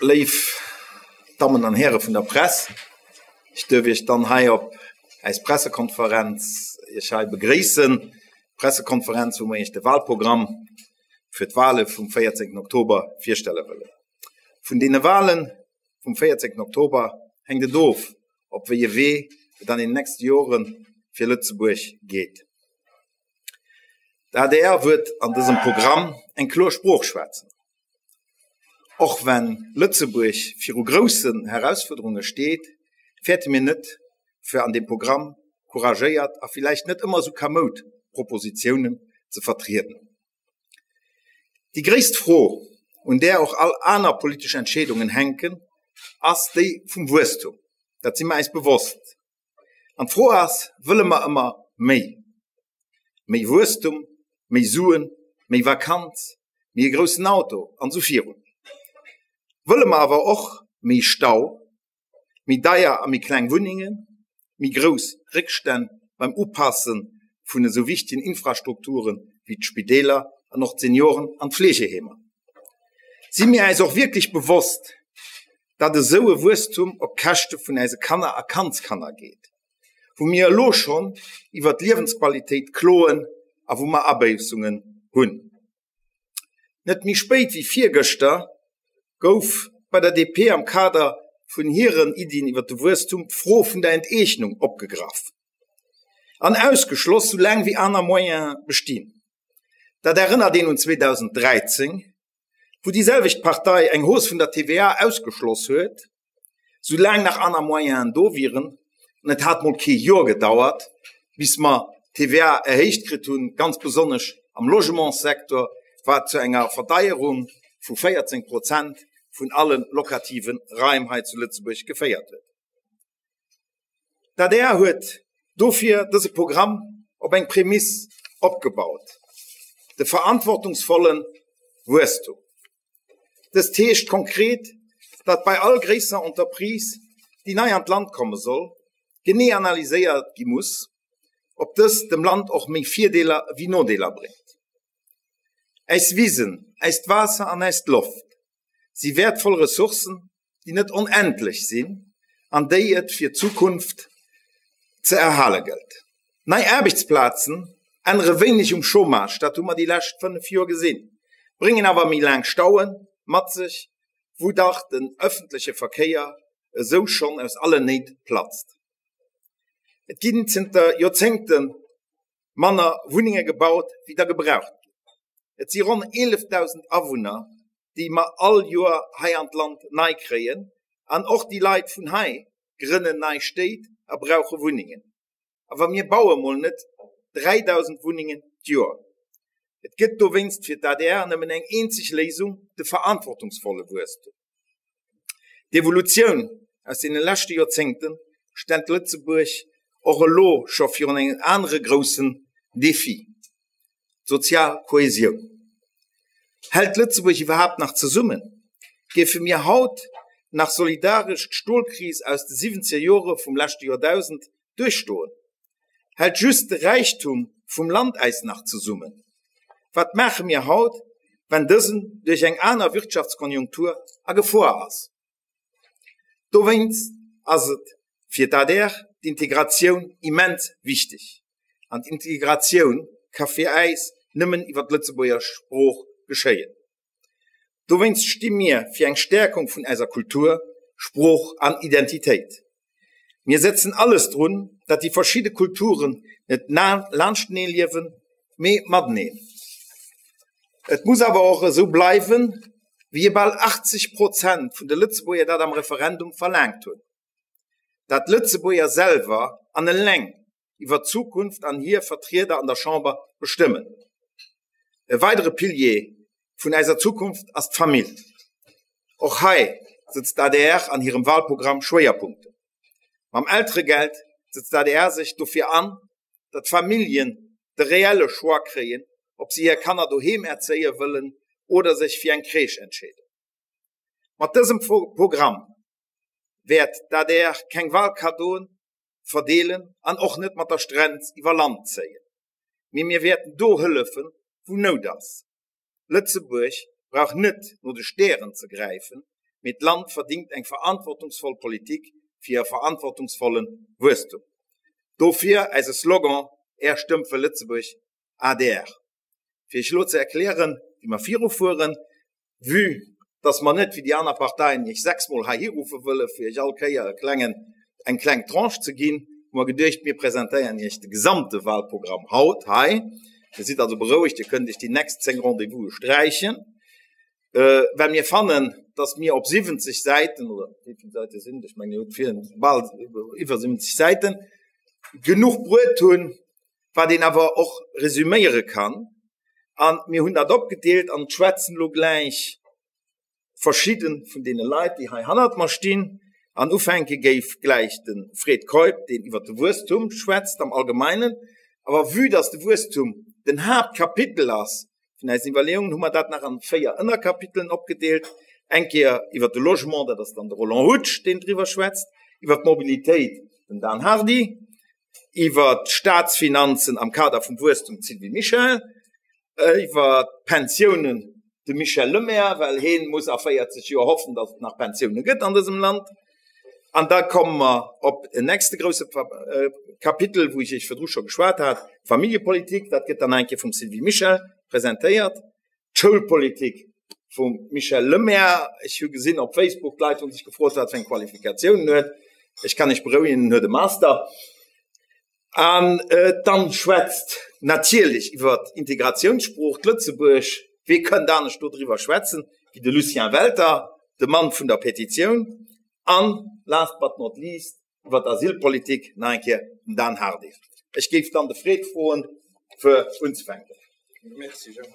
Léif Dammen an Häre vun der Press, ech duerf Iech dann hei op äis Pressekonferenz Iech hei begréissen. Pressekonferenz, wou mer Iech de Wahlprogramm fir d'Wahle vum 14 Oktober virstelle wëllen. Vun deene Wahle vum 14 Oktober hänkt et of, op wéi e Wee et an den nächste Jore fir Lëtzebuerg geet. D'adr huet an dësem Programm eng kloer Sprooch schwätzen. Och wenn Lëtzebuerg viru groussen Herausfuerderunge steet, fäerte mir net, fir an deem Programm couragéiert a villäicht net ëmmer esou kamoud Propositiounen ze vertrieden. Déi gréisst Fro, un där och all aner politesch Entscheedungen hänken, ass déi vum Wuesstum. Dat si mer äis bewosst. An d'Fro ass, Wëlle mer ëmmer méi? Méi Wuesstum, méi Suen, méi Vakanz, méi e groussen Auto an esou virun. Wëlle mer awer och méi Stau, méi deier a méi kleng Wunnengen, méi grouss Réckstänn beim Upasse vun esou wichtegen Infrastrukture wéi d'Spideeler an och d'Senioren an d'Fleegeheemer? Si mir äis och wierklech bewosst, datt esou e Wuesstum op Käschte vun äise Kanner a Kandskanner geet, wou mir elo schonn iwwert d'Liewensqualitéit kloen a wou mer Abéissungen hunn. Net méi spéit wéi virgëschter gouf bei der DP am Kader vun hiren Iddien iwwert de Wuesstum d'Fro vun der Enteegnung opgegraff an ausgeschloss, soulaang wéi aner Moyene bestinn. Dat erënnert een un 2013, wou déi selwecht Partei eng Hausse vun der TVA ausgeschloss huet, soulaang nach aner Moyenen do wieren. An et hat mol kee Joer gedauert, bis mer d'TVA erhéicht kritt hunn, ganz besonnesch am Logementssektor, wat zu enger Verdeierung vu 14 Prozent vun alle locative Raim hei zu Lëtzebuerg geféiert huet. D'adr huet dofir dëse Programm op eng Prämiss opgebaut, de verantwortungsvolle Wuesstum. Dëst heescht konkret, datt bei all gréisser Entreprise, déi nei an d'Land komme soll, genee analyséiert gi muss, ob dës dem Land och méi Virdeeler ewéi Nodeeler bréngt. Äis Wisen, äist Waasser an äis Loft si wäertvoll Ressourcen, déi net onendlech sinn an déi et fir d'Zukunft ze erhale gëllt. Nei Aarbechtsplazen ännere wéineg um Chômage, dat hu mer déi lescht 5 Joer gesinn, bréngen awer méi laang Staue mat sech, wou dach den ëffentleche Verkéier esou schonn aus allen Néit platzt. Et ginn zënter Joerzéngte manner Wunnenge gebaut, wéi der gebraucht ginn. Et si ronn 11.000 Awunner, déi mer all Joer hei an d'Land nei kréien, an och déi Leit vun hei grënnen nei Stéit a brauche Wunnengen. Awer mir baue mol net 3.000 Wunnengen d'Joer. Et gëtt dowéinst fir d'ADR nëmmen eng eenzeg Léisung, de verantwortungsvolle Wuesstum. D'Evolutioun aus deene leschte Joerzéngte stellt Lëtzebuerg och elo scho virun engem anere groussen Defi, d'sozial Kohesioun. Hält Lëtzebuerg iwwerhaapt nach zesummen? Géife mir haut nach solidaresch d'Stolkris aus de siwwenzeger Jore vum leschte Joerdausend duerchstoen? Hält just de Räichtum vum Land äis nach zesummen? Wat maache mir haut, wenn dësen duerch eng aner Wirtschaftskonjunktur a Gefor ass? Dowéinst ass et fir d'ADR d'Integratioun immens wichteg. An d'Integratioun ka fir äis nëmmen iwwer d'Lëtzebuerger Sprooch geschéien. Dowéinst sti mir fir eng Stäerkung vun eiser Kultur, Sprooch an Identitéit. Mir setzen alles drun, datt déi verschidde Kulturen net laanschtenee liewen, mee mateneen. Et muss awer och esou bleiwen, wéi bal 80 Prozent vun de Lëtzebuerger dat am Referendum verlaangt hunn, dat d'Lëtzebuerger selwer an eleng iwwer d'Zukunft an hir Vertrieder an der Chamber bestëmmen. E weidere Pilier vun eiser Zukunft ass d'Famill. Och hei sëtzt d'ADR an hirem Wahlprogramm Schwéierpunkten. Mam Elteregeld sëtzt d'ADR sech dofir an, datt d'Familljen de reelle Choix kréien, ob si hir Kanner doheem erzéie wëllen oder sech fir eng Crèche entscheeden. Mat dësem Programm wäert d'ADR keng Wahlkaddoen verdeelen an och net mat der Strenz iwwer Land zéien, mee mir wäerten do hëllefen, wou Nout ass. Lëtzebuerg brauch net no de Stären ze gräifen. Mee d'Land verdingt eng verantwortungsvoll Politik fir e verantwortungsvolle Wuesstum. Dofir eise Slogan, Är Stëmm fir Lëtzebuerg, adr. Fir Iech elo ze erklären, wéi mer virufueren, vue dass mer net wéi déi aner Parteien Iech sechsmol heihi ruffe wëlle fir Iech all Kéier e klengen, eng kleng Tranche ze ginn, hu mer geduecht, mir presentéieren Iech de gesamte Wahlprogramm haut hei. Dir sidd also berouegt, Dir kënnt Iech déi nächst 10 Rendez-vouse sträichen, well mir fannen, dass mir op 70 Säiten, oder wéi vill Säite sinn et, ech mengen Dir hutt vir bal iwwer 70 Säiten, genuch bruet hunn, wat een awer och resüméiere kann. A mir hunn dat opgedeelt an et schwätzen elo gläich verschidde vun deene Leit, déi hei hannert mer stinn. An ufänke géif gläich de Fred Keup, deen iwwert de Wuesstum schwätzt am Allgemeinen. Awer vue dass de Wuesstum den Haaptkapitel ass vun eisen Iwwerleeungen, hu mer dat nach an 4 Ënnerkapiteln opgedeelt. Eng Kéier iwwert de Logement, dat ass dann de Roland Hutsch, deen driwwer schwätzt, iwwert d'Mobilitéit den Dan Hardy, iwwer d'Staatsfinanzen am Kader vum Wuesstum d'Sylvie Mischel, iwwer d'Pensiounen de Michel Lemaire, well hee muss a 40 Joer hoffen, datt et nach Pensioune gëtt an dësem Land. An da komme mer op en nächste grousse Kapitel, wou ech Iech virdru scho geschwat hat, d'Familljepolitik. Dat gëtt dann nach eng Kéier vum Sylvie Mischel presentéiert. D'Schoulpolitik vum Michel Lemaire. Ech hu gesinn op Facebook, d'Leit hu sech gefrot, wat fir eng Qualifikatioun en huet. Ech kann Iech berouegen, en huet e Master. An dann schwätzt natierlech iwwer d'Integratiounssprooch, d'Lëtzebuerg. Wee kënnt anescht do driwwer schwätzen wéi de Lucien Welter, de Mann vun der Petitioun. An last but not least iwwer d'Asylpolitik nach eng Kéier den Dan Hardy. Ech géif dann de Fred froen, fir unzefänken. Merci, Jean.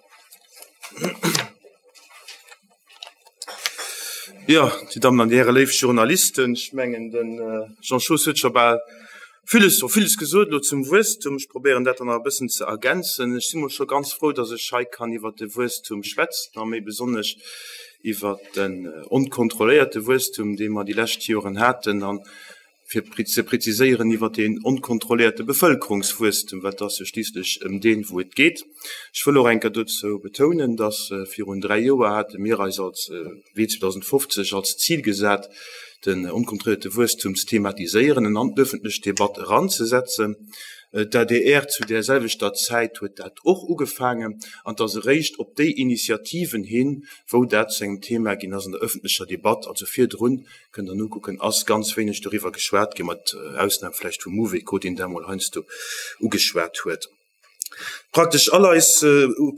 Jo, Dir Dammen an Dir Hären, léif Journalisten, ech mengen, de Jean Schoos huet scho bal villes, villes gesot elo zum Wuesstum. Ech probéieren dat dann nach e bëssen ze ergänzen. Ech si mol scho ganz frou, datt ech hei kann iwwert de Wuesstum schwätzen a méi besonnesch iwwert den onkontrolléierte Wuesstum, dee mer déi lescht Joren haten, an, fir ze preziséieren, iwwert deen onkontrolléierte Bevëlkerungswuesstum, well et ass jo schliisslech ëm deen, wou et geet. Ech wëll och eng Kéier dozou betounen, dass virun dräi Joer hate mir eis als Wee 2050 als Zil gesat, den onkontrolléierte Wuesstum ze thematiséieren en an d'öffentlech Debatt eranzesetzen. D'ADR zu där selwechter Zäit huet dat och ugefaangen an et ass eréischt op déi Initiativen hin, wou dat zu engem Thema ginn ass an der öffentlecher Debatt, also virdrun, kënnt Der nokucken, ass ganz wéineg doriwwer geschwat ginn, mat Ausnam vläicht vum Mouveco, deen dat emol heiansdo ugeschwat huet. Praktesch all eis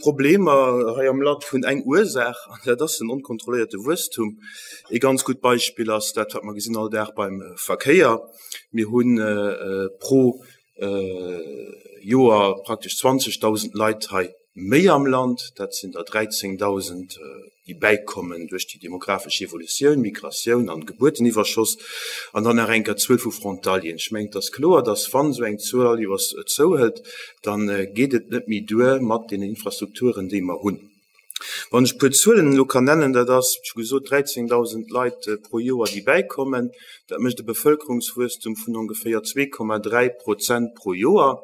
Problemer hei am Land hunn eng Ursaach, an dat ass den onkontrolléierte Wuesstum. Ee ganz gutt Beispill ass dat, wat mer gesinn all Dag beim Verkéier. Mir hu pro Joer praktesch 20.000 Leit hei méi am Land. Dat sinn der 13.000, déi bäikommen duerch déi demografesch Evolutioun, Migratioun an Gebuerteniwwerschoss, an dann nach eng Kéier d'Zuel vu Frontalieren. Ech mengen, et ass kloer, dass wann esou eng Zuel all Joers zouhëlt, da geet et net méi duer mat deenen Infrastrukturen, déi mer hunn. Wann ech e puer Zuelen elo kann nennen, dat ass, ech hu gesot, 13.000 Leit pro Joer, déi bäikommen. Dat mécht e Bevëlkerungswuesstum vun ongeféier 2,3 Prozent pro Joer.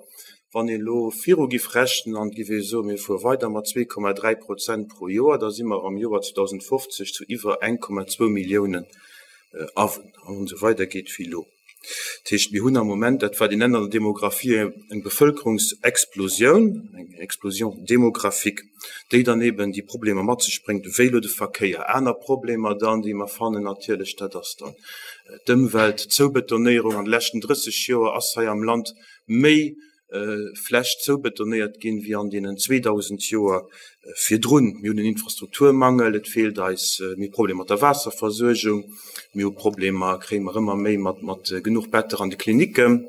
Wann een elo viru giff rechnen an et giff ee soen, mir fuere weider mat 2,3 Prozent pro Joer, da si mer am Joer 2050 zu iwwer 1,2 Milliounen Awunner, wann et esou weidergeet wéi elo. Dat heescht, mir hunn am Moment dat, wat een nennt an der Demographie eng Bevëlkerungsexplosioun, eng Explosion démographique, déi dann eben déi Problemer mat sech bréngt, wéi elo de Verkéier. Aner Problemer dann, déi mer fannen natierlech, dat ass dann d'Ëmwelt, d'Zoubetonéierung. An de leschten 30 Joer ass hei am Land méi Fläch zoubetonéiert ginn, wéi an deenen 2.000 Joer virdrun. Mir hunn en Infrastrukturmangel, et feelt eis, mir hu Problemer mat der Waasserversuergung, mir hu Problemer, kréie mer ëmmer méi, mat mat genuch Better an de Klinicken.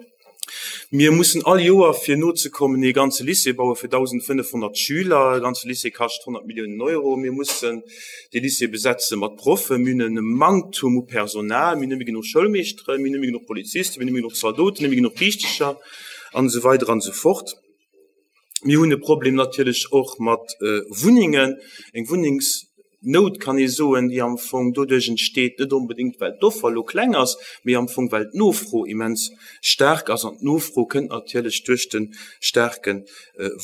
Mir mussen all Joer, fir nozekommen, ee ganze Lycée baue fir 1.500 Schüler. E ganze Lycée kascht 100 Milliounen Euro. Mir mussen dee Lycée besetze mat Proffen. Mir hunn e Manktum u Personal, mir hunn net méi genuch Schoulmeeschteren, mir hunn net méi genuch Polizisten, mir hunn net méi genuch Zaldoten, net méi genuch Riichtecher. An esou weider an esou fort. Mir hunn e Problem natierlech och mat Wunnengen. Eng Wunnengs. Nout, kann ee soen, déi am Fong doduerch entsteet, net onbedéngt well d'Offer elo kleng ass, mee am Fong well d'Nofro immens staark ass. An d'Nofro kënnt natierlech duerch de staarke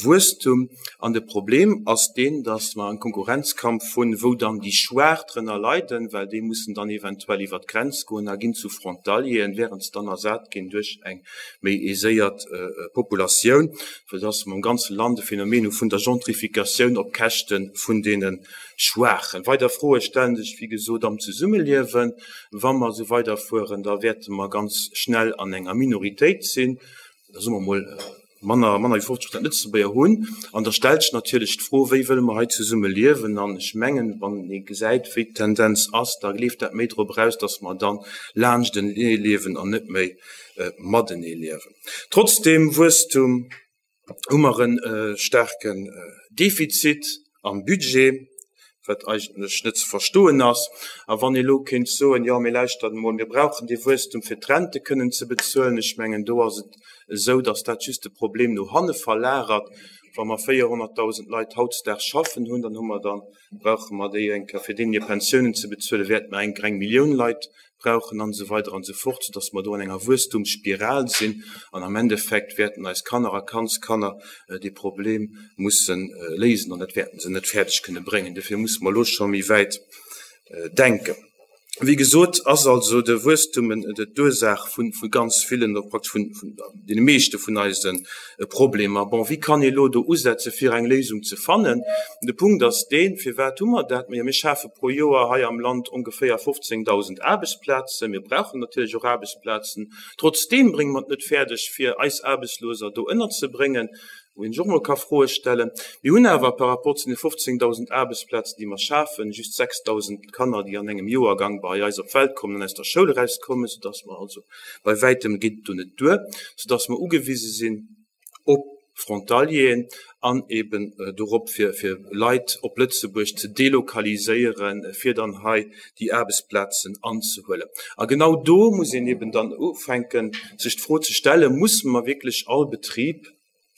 Wuesstum. An de Problem ass deen, datt mer e Konkurrenzkampf hunn, wou dann déi Schwaach drënner leiden, well déi mussen dann eventuell iwwert d'Grenz goen a ginn zu Frontalieren, während se dann ersat ginn duerch eng méi aiséiert Populatioun, sou dass mer am ganze Land e Phänomen hu vun der Gentrificatioun op Käschte vun deene Schwaachen. Weider Froe stellen sech, wéi gesot, am Zesummeliewen. Wa mer esou weiderfueren, da wäerte mer ganz schnell an enger Minoritéit sinn, da soe mer emol manner, manner wéi 50 Prozent Lëtzebuerger hunn. An da stellt sech natierlech d'Fro, Wéi wëlle mer hei zesumme liewen? An ech mengen, wann ee gesäit, wéi d'Tendenz ass, da leeft dat méi drop eraus, dass mer dann laanschtenee liewen an net méi matenee liewen. Trotz deem Wuesstum hu mer e staarken Defizit am Budget, wat eigentlech net ze verstoen ass. A wann ee elo kéint soen, jo mee lauschtert emol, mir brauchen dee Wuesstum fir d'Rente kënnen ze bezuelen, ech mengen do ass et esou, datt dat just de Problem no hanne verlagert. Wa mer 400.000 Leit hautdesdaags schaffen hunn, dann hu mer dann, brauche mer déi eng Kéier fir deenen hir Pensiounen ze bezuelen, wäerte mer eng Kéier eng Millioun Leit brauchen an esou weider an esou fort, soudass mer do an enger Wuesstumsspiral sinn an am Endeffekt wäerten eis Kanner a Kandskanner dee Problem musse léisen an dat wäerten se net fäerdeg kënne bréngen. Dofir musse mer elo scho méi wäit denken. Wéi gesot ass also de Wuesstum d'Ursaach vu ganz villen, oder praktesch vun deene meeschte vun eise Problemer. Bon, wéi kann ee elo do usetze fir eng Léisung ze fannen? De Punkt ass deen, Firwat hu mer dat? Majo, mir schafe pro Joer hei am Land ongeféier 15.000 Aarbechtsplazen. Mir brauchen natierlech och Aarbechtsplazen. Trotzdeem brénge mer et net fäerdeg, fir eis Aarbechtsloser do ënnerzebréngen, wou een sech och emol ka Froe stellen. Mir hunn awer par rapport zu den 15.000 Aarbechtsplazen, déi mer schafen, just 6.000 Kanner, déi an engem Joergang bei eis op d'Welt kommen an aus der Schoul erauskommen, soudass mer also bei wäitem geet et do net duer, soudass mer ugewise sinn op Frontalieren an eben dorop, fir fir Leit op Lëtzebuerg ze delokaliséieren, fir dann hei déi Aarbechtsplazen anzehuelen. A genau do muss een eben dann ufänken, sech d'Fro ze stellen, Musse mer wierklech all Betrib,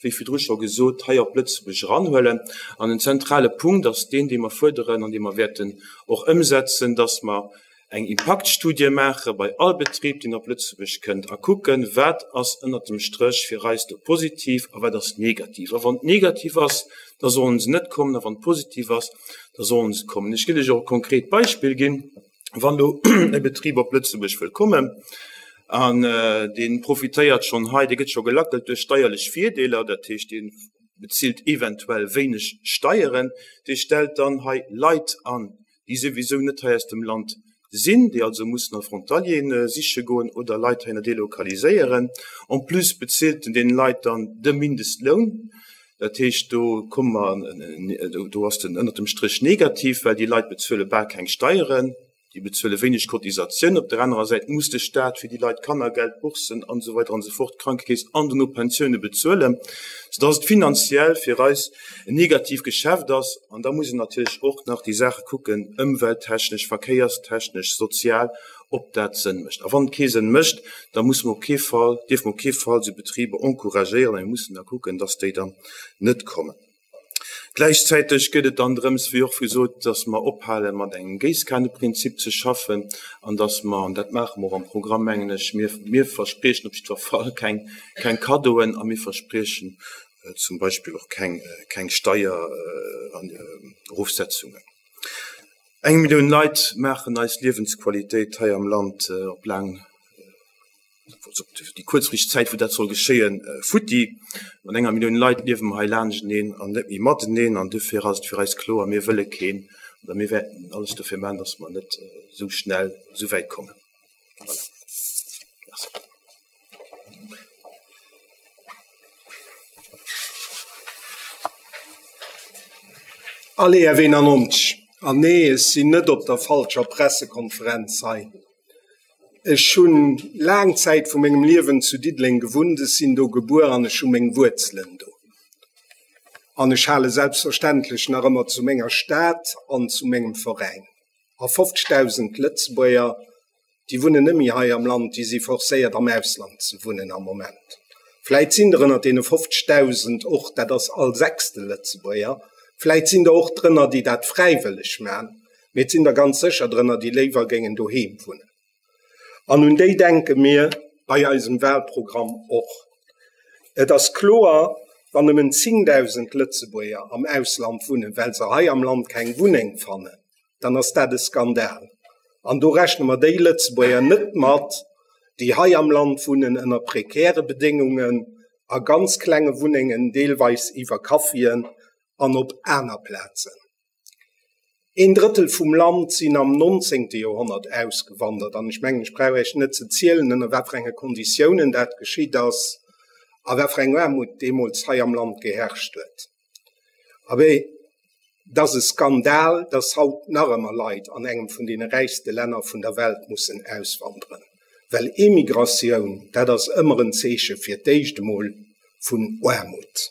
wéi virdru scho gesot, hei op Lëtzebuerg eranhuelen? An en zentrale Punkt ass deen, dee mer fuerderen an dee mer wäerten och ëmsetzen, dass mer eng Impaktstudie maache bei all Betrib, deen op Lëtzebuerg kënnt, a kucken, wat ass ënnert dem Stréch fir eis do positiv a wat ass negativ. A wann et negativ ass, da sollen se net kommen, a wann et positiv ass, da sollen se kommen. Ech ginn lech och e konkret Beispill ginn. Wann elo e Betrib op Lëtzebuerg wëll kommen an dee profitéiert schonn hei, dee gëtt scho gelackelt duerch steierlech Virdeeler, dat heescht, dee bezilt eventuell wéineg Steieren, dee stellt dann hei Leit an, déi souwisou net hei aus dem Land sinn, déi also mussen als Frontalieren siche goen oder Leit heihinner delokaliséieren. En plus bezilt en deenen Leit dann de Mindestloun. Dat heescht, do komme mer, do ass den ënnert dem Stréch negativ, well déi Leit bezuele bal keng Steieren. Déi bezuele wéineg Cotisatioun. Op der anerer Säit muss de Staat fir déi Leit Kannergeld, Bourssen an esou weider an esou fort, Krankekeess an dono Pensioune bezuelen, soudass et finanziell fir eis en negatiivt Geschäft ass. An da muss een natierlech och nach déi Saache kucken, ëmwelttechnesch, verkéierstechnesch, sozial, ob dat Sënn mécht. A wann et kee Sënn mécht, da musse mer op kee Fall, dierfe mer op kee Fall esou Betriber encouragéieren a mir mussen da kucken, dass déi dann net kommen. Gläichzäiteg geet et dann drëms, wéi och gesot, dass mer ophale mat engem Géisskaneprinzip ze schaffen an dass mer, an dat maache mer och am Programm, mengen ech, mir, mir verspriechen op jiddwer Fall keng, keng Kaddoen a mir verspriechen zum Beispill och keng, keng Steiererofsetzungen. Eng Millioun Leit maachen eis Liewensqualitéit hei am Land op laang déi kuerzfristeg Zäit, wou dat soll geschéien, futti. Mat enger Millioun Leit liewe mer hei laanschteneen an net méi mateneen. An dofir ass et fir eis kloer, Mir wëlle keen oder mir wäerten alles dofir maachen, datt mer net esou schnell esou wäit kommen. Voilà. Merci. Allez, F91. An nee, ech sinn net op der falscher Pressekonferenz hei. Ech hunn laang Zäit vu mengem Liewen zu Diddeleng gewunnt, ech sinn do gebuer an ech hu meng Wuerzelen do. An ech hale selbstverständlech nach ëmmer zu menger Stad an zu mengem Veräin. A 50.000 Lëtzebuerger, déi wunnen net méi hei am Land, déi si forcéiert am Ausland ze wunnen am Moment. Vläit sinn der ënner deene 50.000 och, dat ass all sechste Lëtzebuerger, vläit sinn der och drënner, déi dat fräiwëlleg man. Mee et sinn der ganz sécher drënner, déi léiwer géingen doheem wunnen. An un déi denke mir bei eisem Wahlprogramm och. Et ass kloer, wann nëmmen 10.000 Lëtzebuerger am Ausland wunnen, well se hei am Land keng Wunneng fannen, dann ass dat e Skandal. An do rechne mer déi Lëtzebuerger net mat, déi hei am Land wunnen ënner prekäre Bedéngungen, a ganz klenge Wunnengen, deelweis iwwer Caféen an op aner Plazen. Een Drëttel vum Land sinn am nonzéngte Joerhonnert ausgewandert, an ech mengen, ech brauch Iech net ze zielen, ënner wat fir enge Konditiounen dat geschitt ass a wat fir eng Aarmut deemools hei am Land geherrscht huet. Abee, et ass e Skandal, dass haut nach ëmmer Leit an engem vun deene räichste Länner vun der Welt mussen auswanderen, well Emigratioun, dat ass ëmmer en Zeeche fir d'éischt emol vun Aarmut.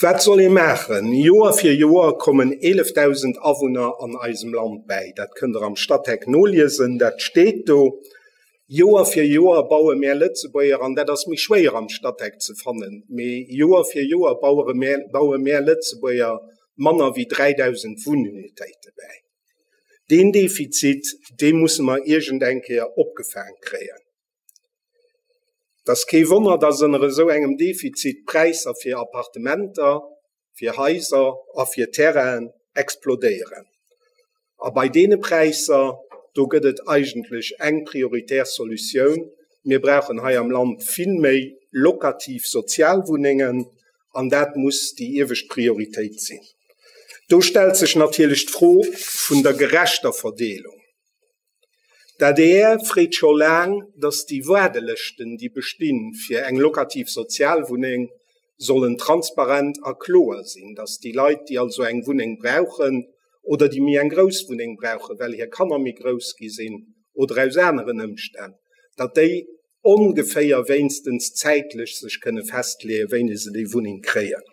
Wat soll ee maachen? Joer fir Joer kommen 11.000 Awunner an eisem Land bäi. Dat kënnt Der am Statec noliesen, dat steet do. Joer fir Joer baue mär Lëtzebuerger, an dat ass méi schwéier am Statec ze fannen, mee Joer fir Joer baue mär Lëtzebuerger manner wéi 3.000 Wunnunitéite bäi. Deen Defizit, dee musse mer iergend eng Kéier opgefaang kréien. Et ass kee Wonner, datt ënner esou engem Defizit d'Präisser fir Appartementer, fir Haiser a fir Terrainen explodéieren. A bei deene Präisser, do gëtt et eigentlech eng prioritär Solutioun, Mir brauchen hei am Land vill méi lokativ Sozialwunnengen, an dat muss déi iewescht Prioritéit sinn. Do stellt sech natierlech d'Fro vun der gerechter Verdeelung. D'adr freet scho laang, datt déi Waardelëschten, déi bestinn fir eng lokativ Sozialwunneng, sollen transparent a kloer sinn, datt déi Leit, déi also eng Wunneng brauchen oder déi méi eng grouss Wunneng brauchen, well hir Kanner méi grouss gi sinn oder aus aneren Ëmstänn, datt déi ongeféier wéinstens zäitlech sech kënne festleeën, wéini se déi Wunneng kréien.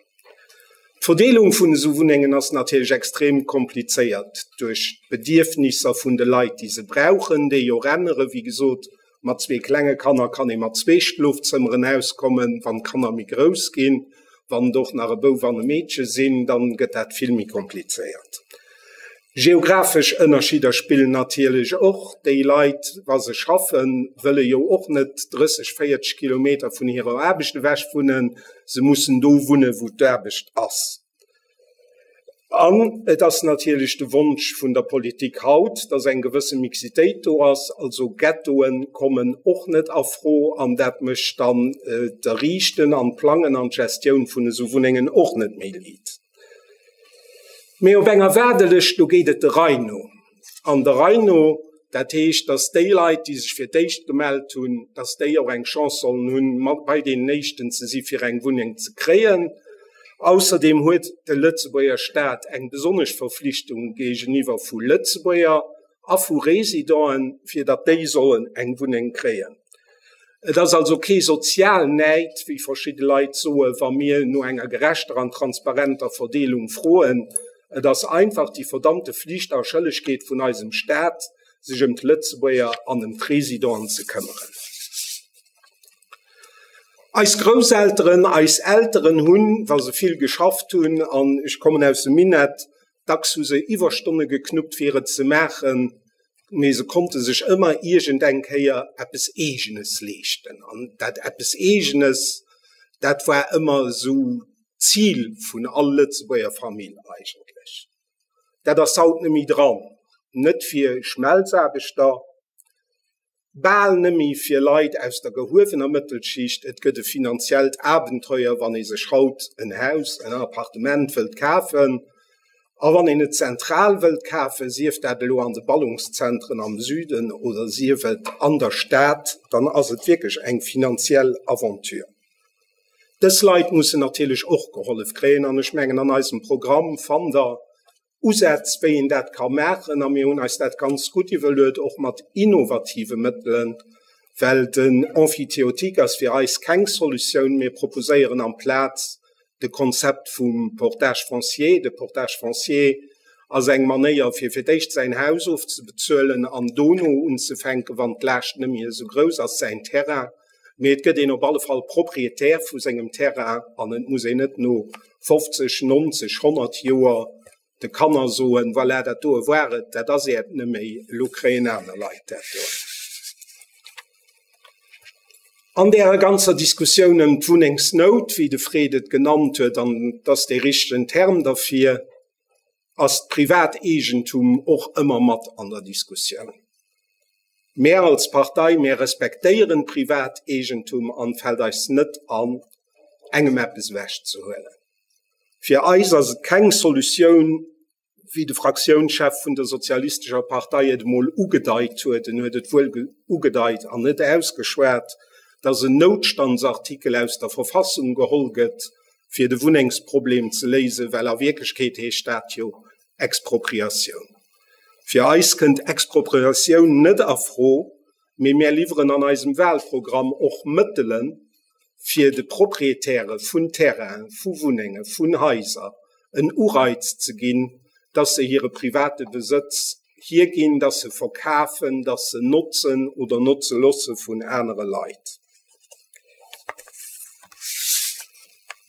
D'Verdeelung vun esou Wunnengen ass natierlech extrem komplizéiert duerch d'Bedierfnisser vun de Leit, déi se brauchen, déi jo änneren. Wéi gesot, mat zwee klenge Kanner kann ee mat zwee Schlofzëmmeren auskommen. Wann d'Kanner méi grouss ginn, wann et och nach e Bouf an e Meedche sinn, dann gëtt dat vill méi komplizéiert. Geographesch Ënnerschidder spillen natierlech och. Déi Leit, wa se schaffen, wëlle jo och net 30, 40 Kilometer vun hirer Aarbecht ewech wunnen. Se mussen do wunnen, wou d'Aarbecht ass. An et ass natierlech de Wonsch vun der Politik haut, dass eng gewësse Mixitéit do ass. Also Ghettoe kommen och net a Fro an dat mécht dann d'Erriichten an d'Plangen an d'Gestioun vun esou Wunnengen och net méi liit. Mee op enger Waardelëscht, do geet et der Rei no. An der Rei no, dat heescht, datt déi Leit, déi sech fir d'éischt gemellt hunn, datt déi och eng Chance sollen hunn, mat bei deenen Éischten ze si fir eng Wunneng ze kréien. Ausserdeem huet de Lëtzebuerger Staat eng besonnesch Verflichtung géigeniwwer vu Lëtzebuerger a vu Residenten, fir datt déi sollen eng Wunneng kréien. Et ass also kee Sozialnäid, wéi verschidde Leit soen, wa mir no enger gerechter an transparenter Verdeelung froen. Et ass einfach déi verdammte Flicht a Schëllegkeet vun eisem Staat, sech ëm d'Lëtzebuerger an ëm d'Residenten ze këmmeren. Eis Grousselteren, eis Elteren hunn, wa se vill geschafft hunn, an ech kommen aus dem Minett, Dacks hu se Iwwerstonne geknuppt fir et ze maachen, mee se konnte sech ëmmer iergend eng Kéier eppes Eegenes leeschten. An dat eppes Eegenes, dat war ëmmer esou d'Zil vun all Lëtzebuerger Famill eigentlech. Dat ass haut net méi dran, net fir Schmelzaarbechter, Bal nëmme fir Leit aus der gehuewener Mëttelschicht. Et gëtt e finanziellt Abenteuer, wann ee sech haut en Haus, en Appartement wëllt kafen. A wann een et zentral wëllt kafen, sief dat elo an de Ballungszentren am Süden oder sief et an der Stad, dann ass et wierklech eng finanziell Aventure. Dës Leit mussen natierlech och gehollef kréien. An ech mengen, an eisem Programm fannt Der Usätz, wéi een dat ka maachen, a mir hunn eis dat ganz gutt iwwerluet, och mat innovative Mëttelen, well den Emphytéotique ass fir eis keng Solutioun. Mir proposéieren amplaz de Konzept vum Portage foncier. De Portage foncier ass eng Manéier, fir fir d'éischt säin Haus ofzebezuelen an dono unzefänken, wann d'Laascht net méi esou grouss ass, säin Terrain. Mee et gëtt een op alle Fall Proprietär vu sengem Terrain an et muss een net no 50, 90, 100 Joer. De Kanner soen, voilà, dat doe war et, dat ass äert net méi, elo kréien aner Leit dat do. An därer ganzer Diskussioun ëm d'Wunnengsnout, wéi de Fred et genannt huet, an et ass dee richtegen Term derfir, ass d'Privateegentum och ëmmer mat an der Diskussioun. Mär als Partei, mär respektéieren d'Privateegentum an et fält eis net an, engem eppes ewechzehuelen. Fir eis ass et keng Solutioun, wéi de Fraktiounschef vun der Sozialistescher Partei et emol ugedeit huet, en huet et wuel ugedeit an net ausgeschwat, dass en Noutstandsartikel aus der Verfassung geholl gëtt, fir de Wunnengsproblem ze léisen, well a Wierklechkeet heescht dat jo Expropriatioun. Fir eis kënnt Expropriatioun net a Fro, mee mär liwweren an eisem Wahlprogramm och Mëttelen, fir de Proprietäre vun Terrainen, vu Wunnenge, vun Haiser en Ureiz ze ginn, dass se hire private Besëtz hierginn, dass se verkafen, dass se notzen oder notze loosse vun anere Leit.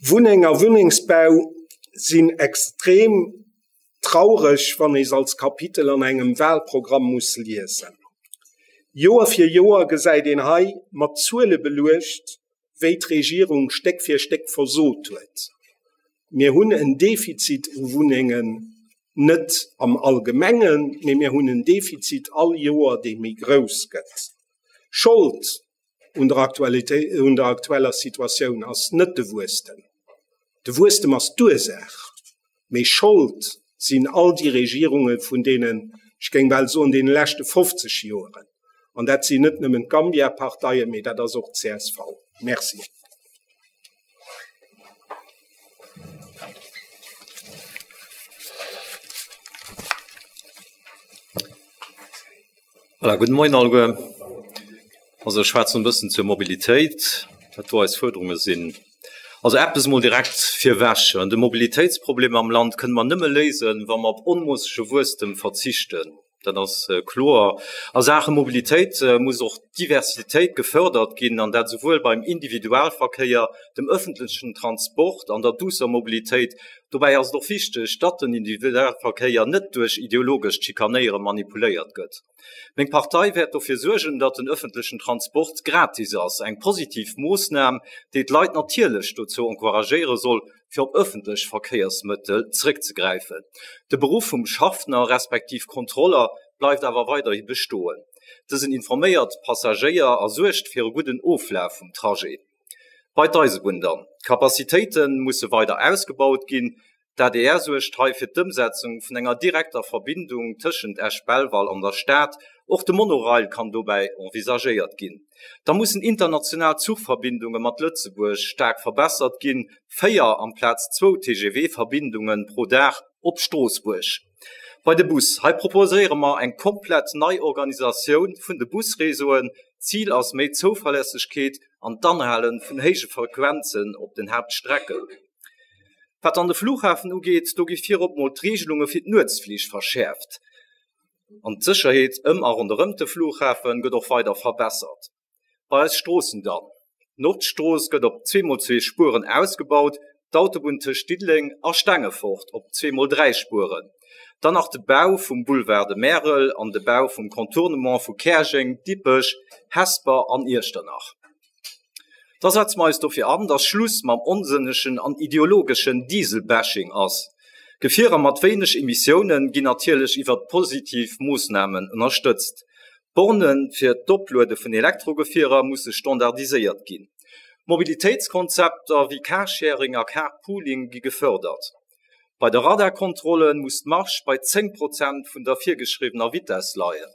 Wunneng a Wunnengsbau sinn extrem Traureg, wann ee se als Kapitel an engem Wahlprogramm muss liesen. Joer fir Joer gesäit een hei mat Zuele beluecht, wéi d'Regierung Stéck fir Stéck versot huet. Mir hunn en Defizit u Wunnengen, net am Allgemengen, mee mir hunn en Defizit all Joer, dee méi grouss gëtt. Schold un der Aktualitéit, un der aktueller Situatioun ass net de Wuesstem. De Wuesstem ass d'Ursaach, mee Schold sinn all déi Regierunge vun deenen, ech géing bal soen, deene leschte 50 Joeren. An dat sinn net nëmmen d'Gambia-Parteien, mee dat ass och d'CSV. Merci. Voilà, gudde Moien alleguer. Also ech schwätzen e bëssen zur Mobilitéit, wat do eis Fuerderunge sinn. Also eppes emol direkt virwech, De Mobilitéitsproblem am Land kënne mer nëmme léisen, wa mer op onmoossege Wuesstem verzichten. Dat ass kloer. A Saache Mobilitéit muss och d'Diversitéit gefördert ginn, an dat esouwuel beim Individualverkéier, dem öffentlechen Transport an der duusser Mobilitéit. Dobäi ass et och wichteg, datt den Individualverkéier net duerch ideologescht Schikanéiere manipuléiert gëtt. Meng Partei wäert dofir suergen, datt den ëffentlechen Transport gratis ass, eng positiv Moossnam, déi d'Leit natierlech dozou encouragéiere soll, fir op ëffentlech Verkéiersmëttel zeréckzegräifen. De Beruff vum Schaffner respektiv Kontroller bleift awer weiderhi bestoen. Dësen informéiert d'Passagéier a suergt fir e gudden Oflaf vum Trajet. Bei d'Eisebunn dann. D'Capacitéite musse weider ausgebaut ginn. D'adr suergt hei fir d'Ëmsetzung vun enger direkter Verbindung tëschent Esch-Belval an der Stad. Och de Monorail kann dobäi envisagéiert ginn. Da mussen international Zuchverbindunge mat Lëtzebuerg staark verbessert ginn, 4 amplaz zwou TGV-Verbindunge pro Dag op Stroossbuerg. Bei de Bus, hei proposéiere mer eng komplett nei Organisatioun vun de Busreseauen. Zil ass méi Zouverlässegkeet an d'Anhale vun héije Frequenzen op den Haaptstrecken. Wat dann de Flughafen ugeet, do gi virop mol d'Reegelunge fir d'Nuetsflich verschäerft an d'Sécherheet ëm a ronderëmt de Flughafe gëtt och weider verbessert. Bei eis Stroossen dann, D'Nordstrooss gëtt op zweemol zwee Spueren ausgebaut, d'Autobunn tëscht Diddeleng a Stengefort op zweemol dräi Spueren. Dann nach de Bau vum Boulevard de Märel an de Bau vum Contournement vu Käerjeng, Dippech, Hesper an Iechternach. Da setze mer eis dofir an, dass Schluss mam onsënnegen an ideologeschen Diesel-Bashing ass. Gefierer mat wéineg Emissiounen ginn natierlech iwwert positiv Moossnamen ënnerstëtzt. D'Borne fir d'Opluede vun Elektrogefierer musse standardiséiert ginn. Mobilitéitskonzepter wéi Carsharing a Carpooling gi gefërdert. Bei de Radarkontrolle muss d'Marge bei 10 Prozent vun der virgeschriwwener Vitess leien.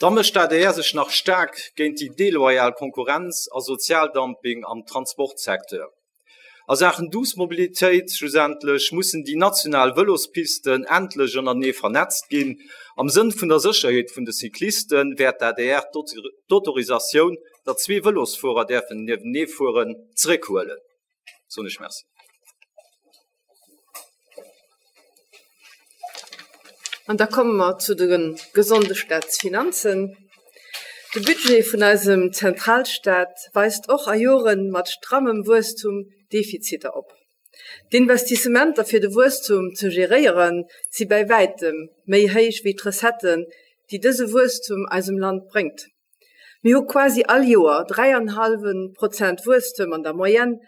Da mécht d'ADR sech nach staark géint déi deloyal Konkurrenz a Sozialdumping am Transportsecteur. A Saachen duuss Mobilitéit schlussendlech mussen déi national Vëlospisten endlech ënnertenee vernetzt ginn. Am Sënn vun der Sécherheet vun de Cycliste wäert d'ADR d'Autorisatioun, datt zwee Vëlosfuerer däerfen niewenee fueren, zeréckhuelen. Soen ech Merci. An da komme mer zu de gesonde Staatsfinanzen. De Budget vun eisem Zentralstaat weist och a Jore mat strammem Wuesstum Defiziter op. D'Investissementer fir de Wuesstum ze geréieren, si bäi wäitem méi héich wéi d'Recetten, déi dëse Wuesstum eisem Land bréngt. Mir hu quasi all Joer dräianhallwe Prozent Wuesstem an der Moyenne,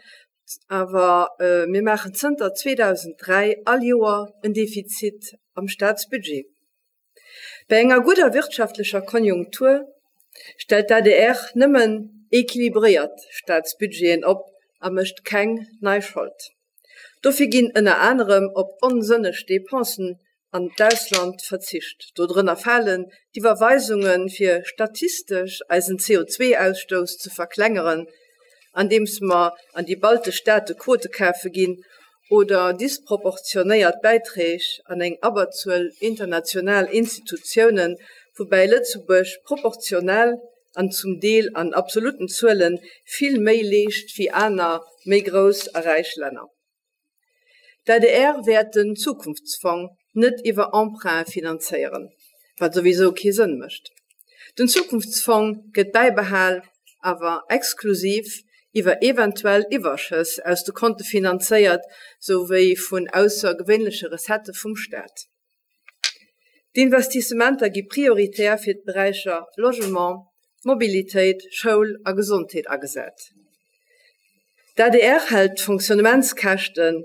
awer mir maachen zënter 2003 all Joer en Defizit am Staatsbudget. Bei enger gudder wirtschaftlecher Konjunktur stellt d'ADR nëmmen equilibréiert Staatsbudgeten op a mécht keng nei Schold. Dofir ginn ënner anerem op onsënneg Depensen an d'Ausland verzicht. Dodrënner falen d'Iwwerweisunge fir statistesch eisen CO2-Ausstouss ze verklengeren, andeems mer an déi baltesch Staate Quote kafe ginn oder disproportionéiert Bäiträg an eng Abberzuel international Institutiounen, woubäi Lëtzebuerg proportional an zum Deel an absoluten Zuele vill méi leescht wéi aner méi grouss a räich Länner. D'ADR wäert den Zukunftsfong net iwwer Emprunte finanzéieren, wat souwisou kee Sënn mécht. Den Zukunftsfong gëtt bäibehal, awer exklusiv iwwer eventuell Iwwerschëss aus de Konte finanzéiert, sou wéi vun aussergewéinleche Recettë vum Staat. D'Investissementer gi prioritär fir d'Beräicher Logement, Mobilitéit, Schoul a Gesondheet agesat. D'ADR hält d'Fonctionnementskäschten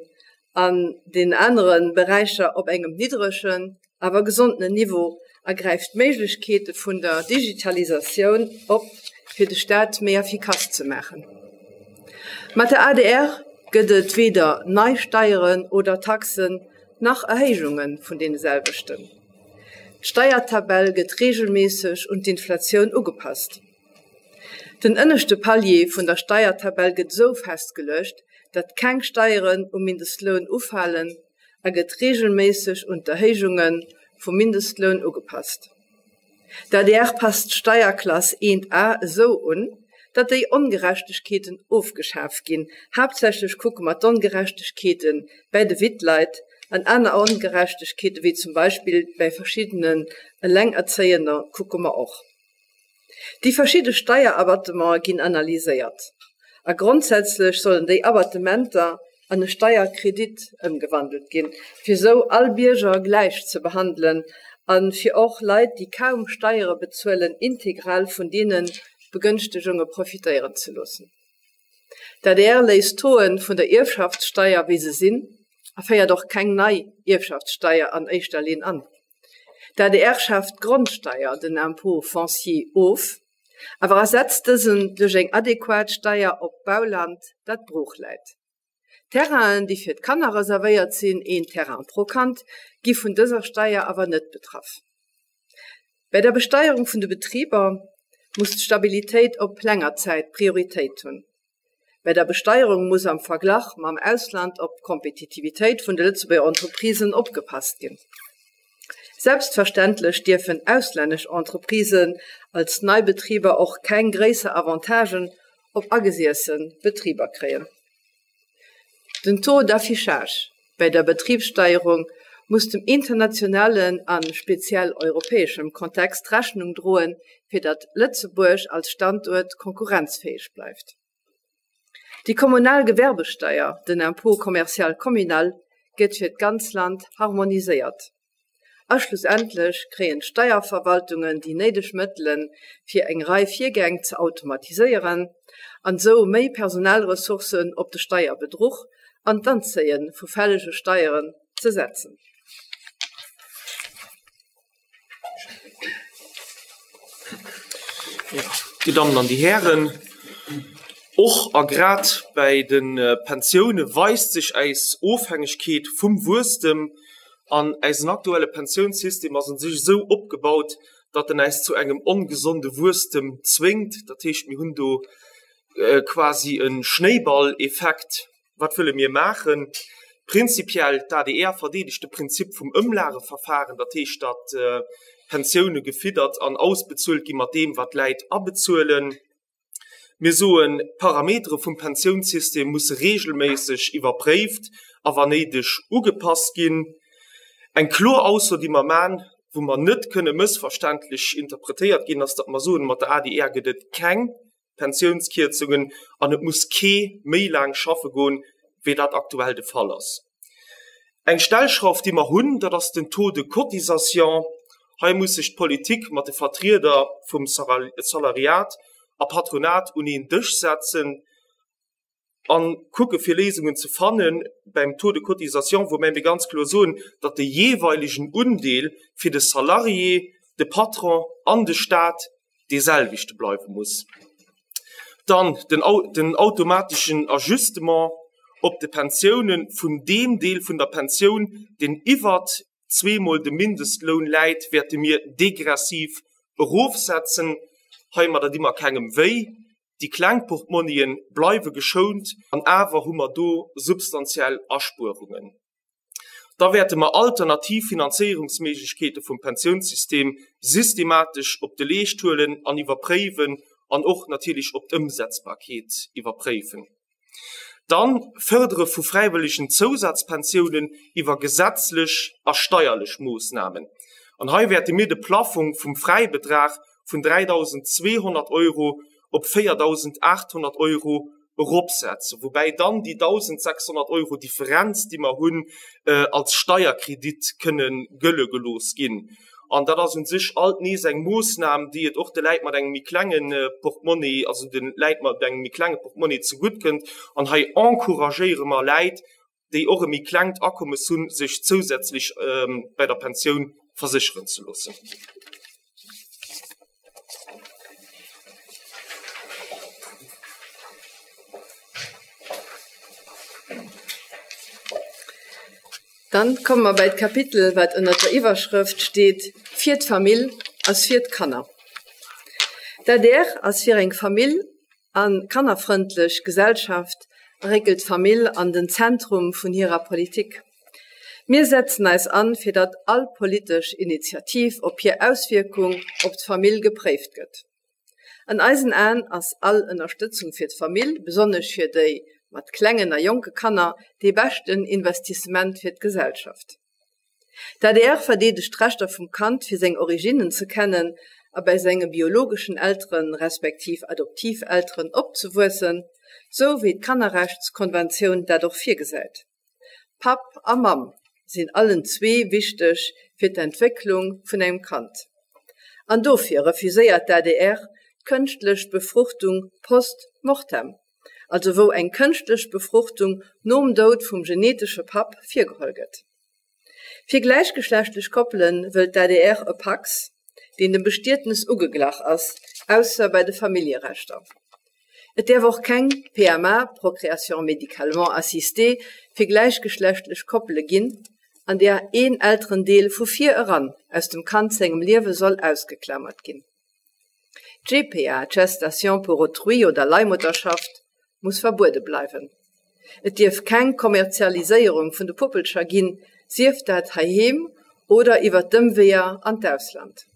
an den anere Beräicher op engem niddregen, awer gesondenen Niveau a gräift d'Méiglechkeete vun der Digitalisatioun op, fir de Staat méi effikass ze maachen. Mat der adr gëtt et weder nei Steieren oder Taxen, nach Erhéijunge vun deene selwechten. D'Steiertabell gëtt reegelméisseg un d'Inflatioun ugepasst. Den ënneschte Palier vun der Steiertabell gëtt esou festgeluecht, datt keng Steieren um Mindestloun ufalen a gëtt reegelméisseg un d'Erhéijunge vum Mindestloun ugepasst. D'adr passt d'Steierklass 1 A esou un, datt déi Ongerechtegkeeten ofgeschaf ginn. Haaptsächlech kucke mer d'Ongerechtegkeete bäi de Wittleit an aner Ongerechtegkeete wéi zum Beispill bäi verschiddenen Elengerzéiender kucke mer och. Déi verschidde Steierabattementen ginn analyséiert a grondsätzlech sollen déi Abattementer an e Steierkredit ëmgewandelt ginn, fir esou all Bierger gläich ze behandelen a fir och Leit, déi kaum Steiere bezuelen, integral vun deene Begënschtegunge profitéieren ze loossen. D'adr léisst d'Tauxen vun der Ierfschaftssteier wéi se sinn a féiert och keng nei Ierfschaftssteier an éischter Linn an. D'ADR schaaft d'Grondsteier, den Impôt foncier, of, awer ersetzt dësen duerch eng adequat Steier op Bauland, dat brooch läit. Terrainen, déi fir d'Kanner reservéiert sinn, een Terrain pro Kand, gi vun dëser Steier awer net betraff. Bäi der Besteierung vun de Betriber muss d'Stabilitéit op länger Zäit Prioritéit hunn. Bei der Besteierung muss am Verglach mam Ausland op d'Kompetitivitéit vun de Lëtzebuerger Entreprisen opgepasst ginn. Selbstverständlech dierfen auslännesch Entreprisen als nei Betriber och keng gréisser Avantagen op agesiesse Betriber kréien. Den Taux d'affichage bäi der Betribssteierung muss dem internationalen a speziell europäeschem Kontext Rechnung droen, fir datt Lëtzebuerg als Standuert konkurrenzfäeg bleift. Déi kommunal Gewerbesteier, den Impôt commercial communal, gëtt fir d'ganz Land harmoniséiert. A schlussendlech kréien d'Steierverwaltungen déi néideg Mëttelen, fir eng Rei Virgäng ze automatiséieren an esou méi Personalressourcen op de Steierbedruch an d'Anzéie vu fällege Steieren ze setzen. Dir Dammen an Dir Hären, och a grad bäi de Pensioune weist sech äis Ofhängegkeet vum Wuesstem. An äisen aktuelle Pensiounssystem ass un sech esou opgebaut, datt en äis zu engem ongesonde Wuesstem zwéngt. Dat heescht, mir hunn do quasi e Schnéiballeffekt. Wat wëlle mir maachen? Prinzipiell, d'ADR verdeedegt de Prinzip vum Ëmlageverfahren, dat heescht, datt d'Pensioune gefiddert an ausbezuelt gi mat deem, wat d'Läit abezuelen. Mir soen, d'Parametere vum Pensiounssystem musse reegelméisseg iwwerpréift a wann néideg ugepasst ginn. Eng kloer Ausso, déi mer man, wou mer net kënne mëssverständlech interpretéiert ginn, ass, datt mer soen, mat der adr gëtt et keng Pensiounskierzungen an et muss kee méi laang schaffe goen. Wéi dat aktuell de Fall ass. Eng Stellschrauf, déi mer hunn, dat ass den Taux de cotisation. Hei muss sech d'Politik mat de Vertrieder vum Salariat a Patronat un een Dësch setzen a kucke fir Léisungen ze fanne beim Taux de cotisation, woubäi mir ganz kloer soen, datt de jeeweilegen Undeel fir de Salarié, de Patron an de Stat dee selwechte bleiwe muss. Dann den den automateschen Ajustement op de Pensiounen vun deem Deel vun der Pensioun, deen iwwert zweemol dem Mindestloun läit, wäerte mir degressiv erofsetzen. Heimadder di mer kengem wéi. Déi kleng Portmonnien bleiwe geschount an awer hu mer do substantiell Aspuerungen. Da wäerte mer alternativ Finanzéierungsméiglechkeete vum Pensiounssystem systematesch op de Leescht huelen an iwwerpréiwen an och natierlech op d'Ëmsetzbarkeet iwwerpréifen. Dann d'Fërdere vu fräiwëllegen Zousazpensiounen iwwer gesetzlech a steierlech Moossnamen. An hei wäerte mir de Plaffong vum Fräibetrag vun 3.200 Euro op 4.800 Euro eropsetzen, woubäi dann déi 1.600 Euro Differenz, déi mer hunn, als Steierkredit kënne gëlle gelooss ginn. An dat ass u sech alt nees eng Moossnam, déi et och de Läit mat engem méi klenge Portmonnie, also de Läit mat engem méi klenge Portmonnie zeguttkënnt. An hei encouragéiere mer Läit, déi och e méi klengt Akommes hunn, sech zousätzlech bei der Pensioun versécheren ze loossen. Dann komme mer bei d'Kapitel, wat ënnert der Iwwerschrëft steet, Fir d'Famill ass fir d'Kanner. D'adr ass fir eng Famill a kannerfrëndlech Gesellschaft a réckelt d'Famill an den Zentrum vun hirer Politik. Mir setzen eis an, fir datt all politesch Initiativ op hir Auswierkung op d'Famill gepréift gëtt. An eisen Aen ass all Ënnerstëtzung fir d'Famill, besonnesch fir déi mat klengen a jonke Kanner, dee beschten Investissement fir d'Gesellschaft. D'adr verdeedegt d'Rechter vum Kand fir seng Originnen ze kennen a bäi senge biologeschen Eltere respektiv Adoptivelteren opzewuessen, sou wéi d'Kannerrechtskonventioun dat och virgesäit. Papp a Mamm sinn allen zwee wichteg fir d'Entwécklung vun engem Kand. An dofir refuséiert d'adr d'kënschtlech Befruchtung post mortem, also wou eng kënschtlech Befruchtung nom Doud vum genetesche Papp virgeholl gëtt. Fir gläichgeschlechtlech Koppele wëllt d'ADR e Pacs, deen dem Bestietnes ugeglach ass, ausser bei de Familljerechter. Et däerf och keng PMA, Procréation médicalement assistée, fir gläichgeschlechtlech Koppele ginn, an där een Elterendeel vu vir eran aus dem Kand sengem Liewe soll ausgeklamert ginn. D'GPA, Gestation pour autrui oder Leihmutterschaft, muss verbuede bleiwen. Et dierf keng Kommerzialiséierung vun de Puppelcher ginn, sief dat heiheem oder iwwer d'Ëmweeër an d'Ausland.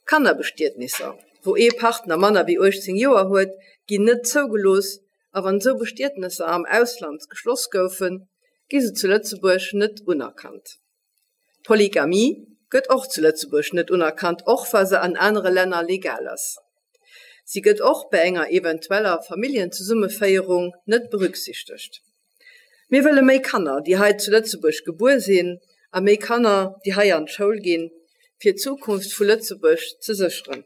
Kannerbestietnisser, wou ee Partner manner wéi 18 Joer huet, ginn net zougelooss a wann esou Bestietnesser am Ausland geschloss goufen, gi se zu Lëtzebuerg net unerkannt. D'Polygamie gëtt och zu Lëtzebuerg net unerkannt, och wa se an anere Länner legal ass. Si gëtt och bei enger eventueller Familljenzesummeféierung net berücksichtegt. Mir wëlle méi Kanner, déi hei zu Lëtzebuerg gebuer sinn a méi Kanner, déi hei an d'Schoul ginn, fir d'Zukunft vu Lëtzebuerg ze sécheren.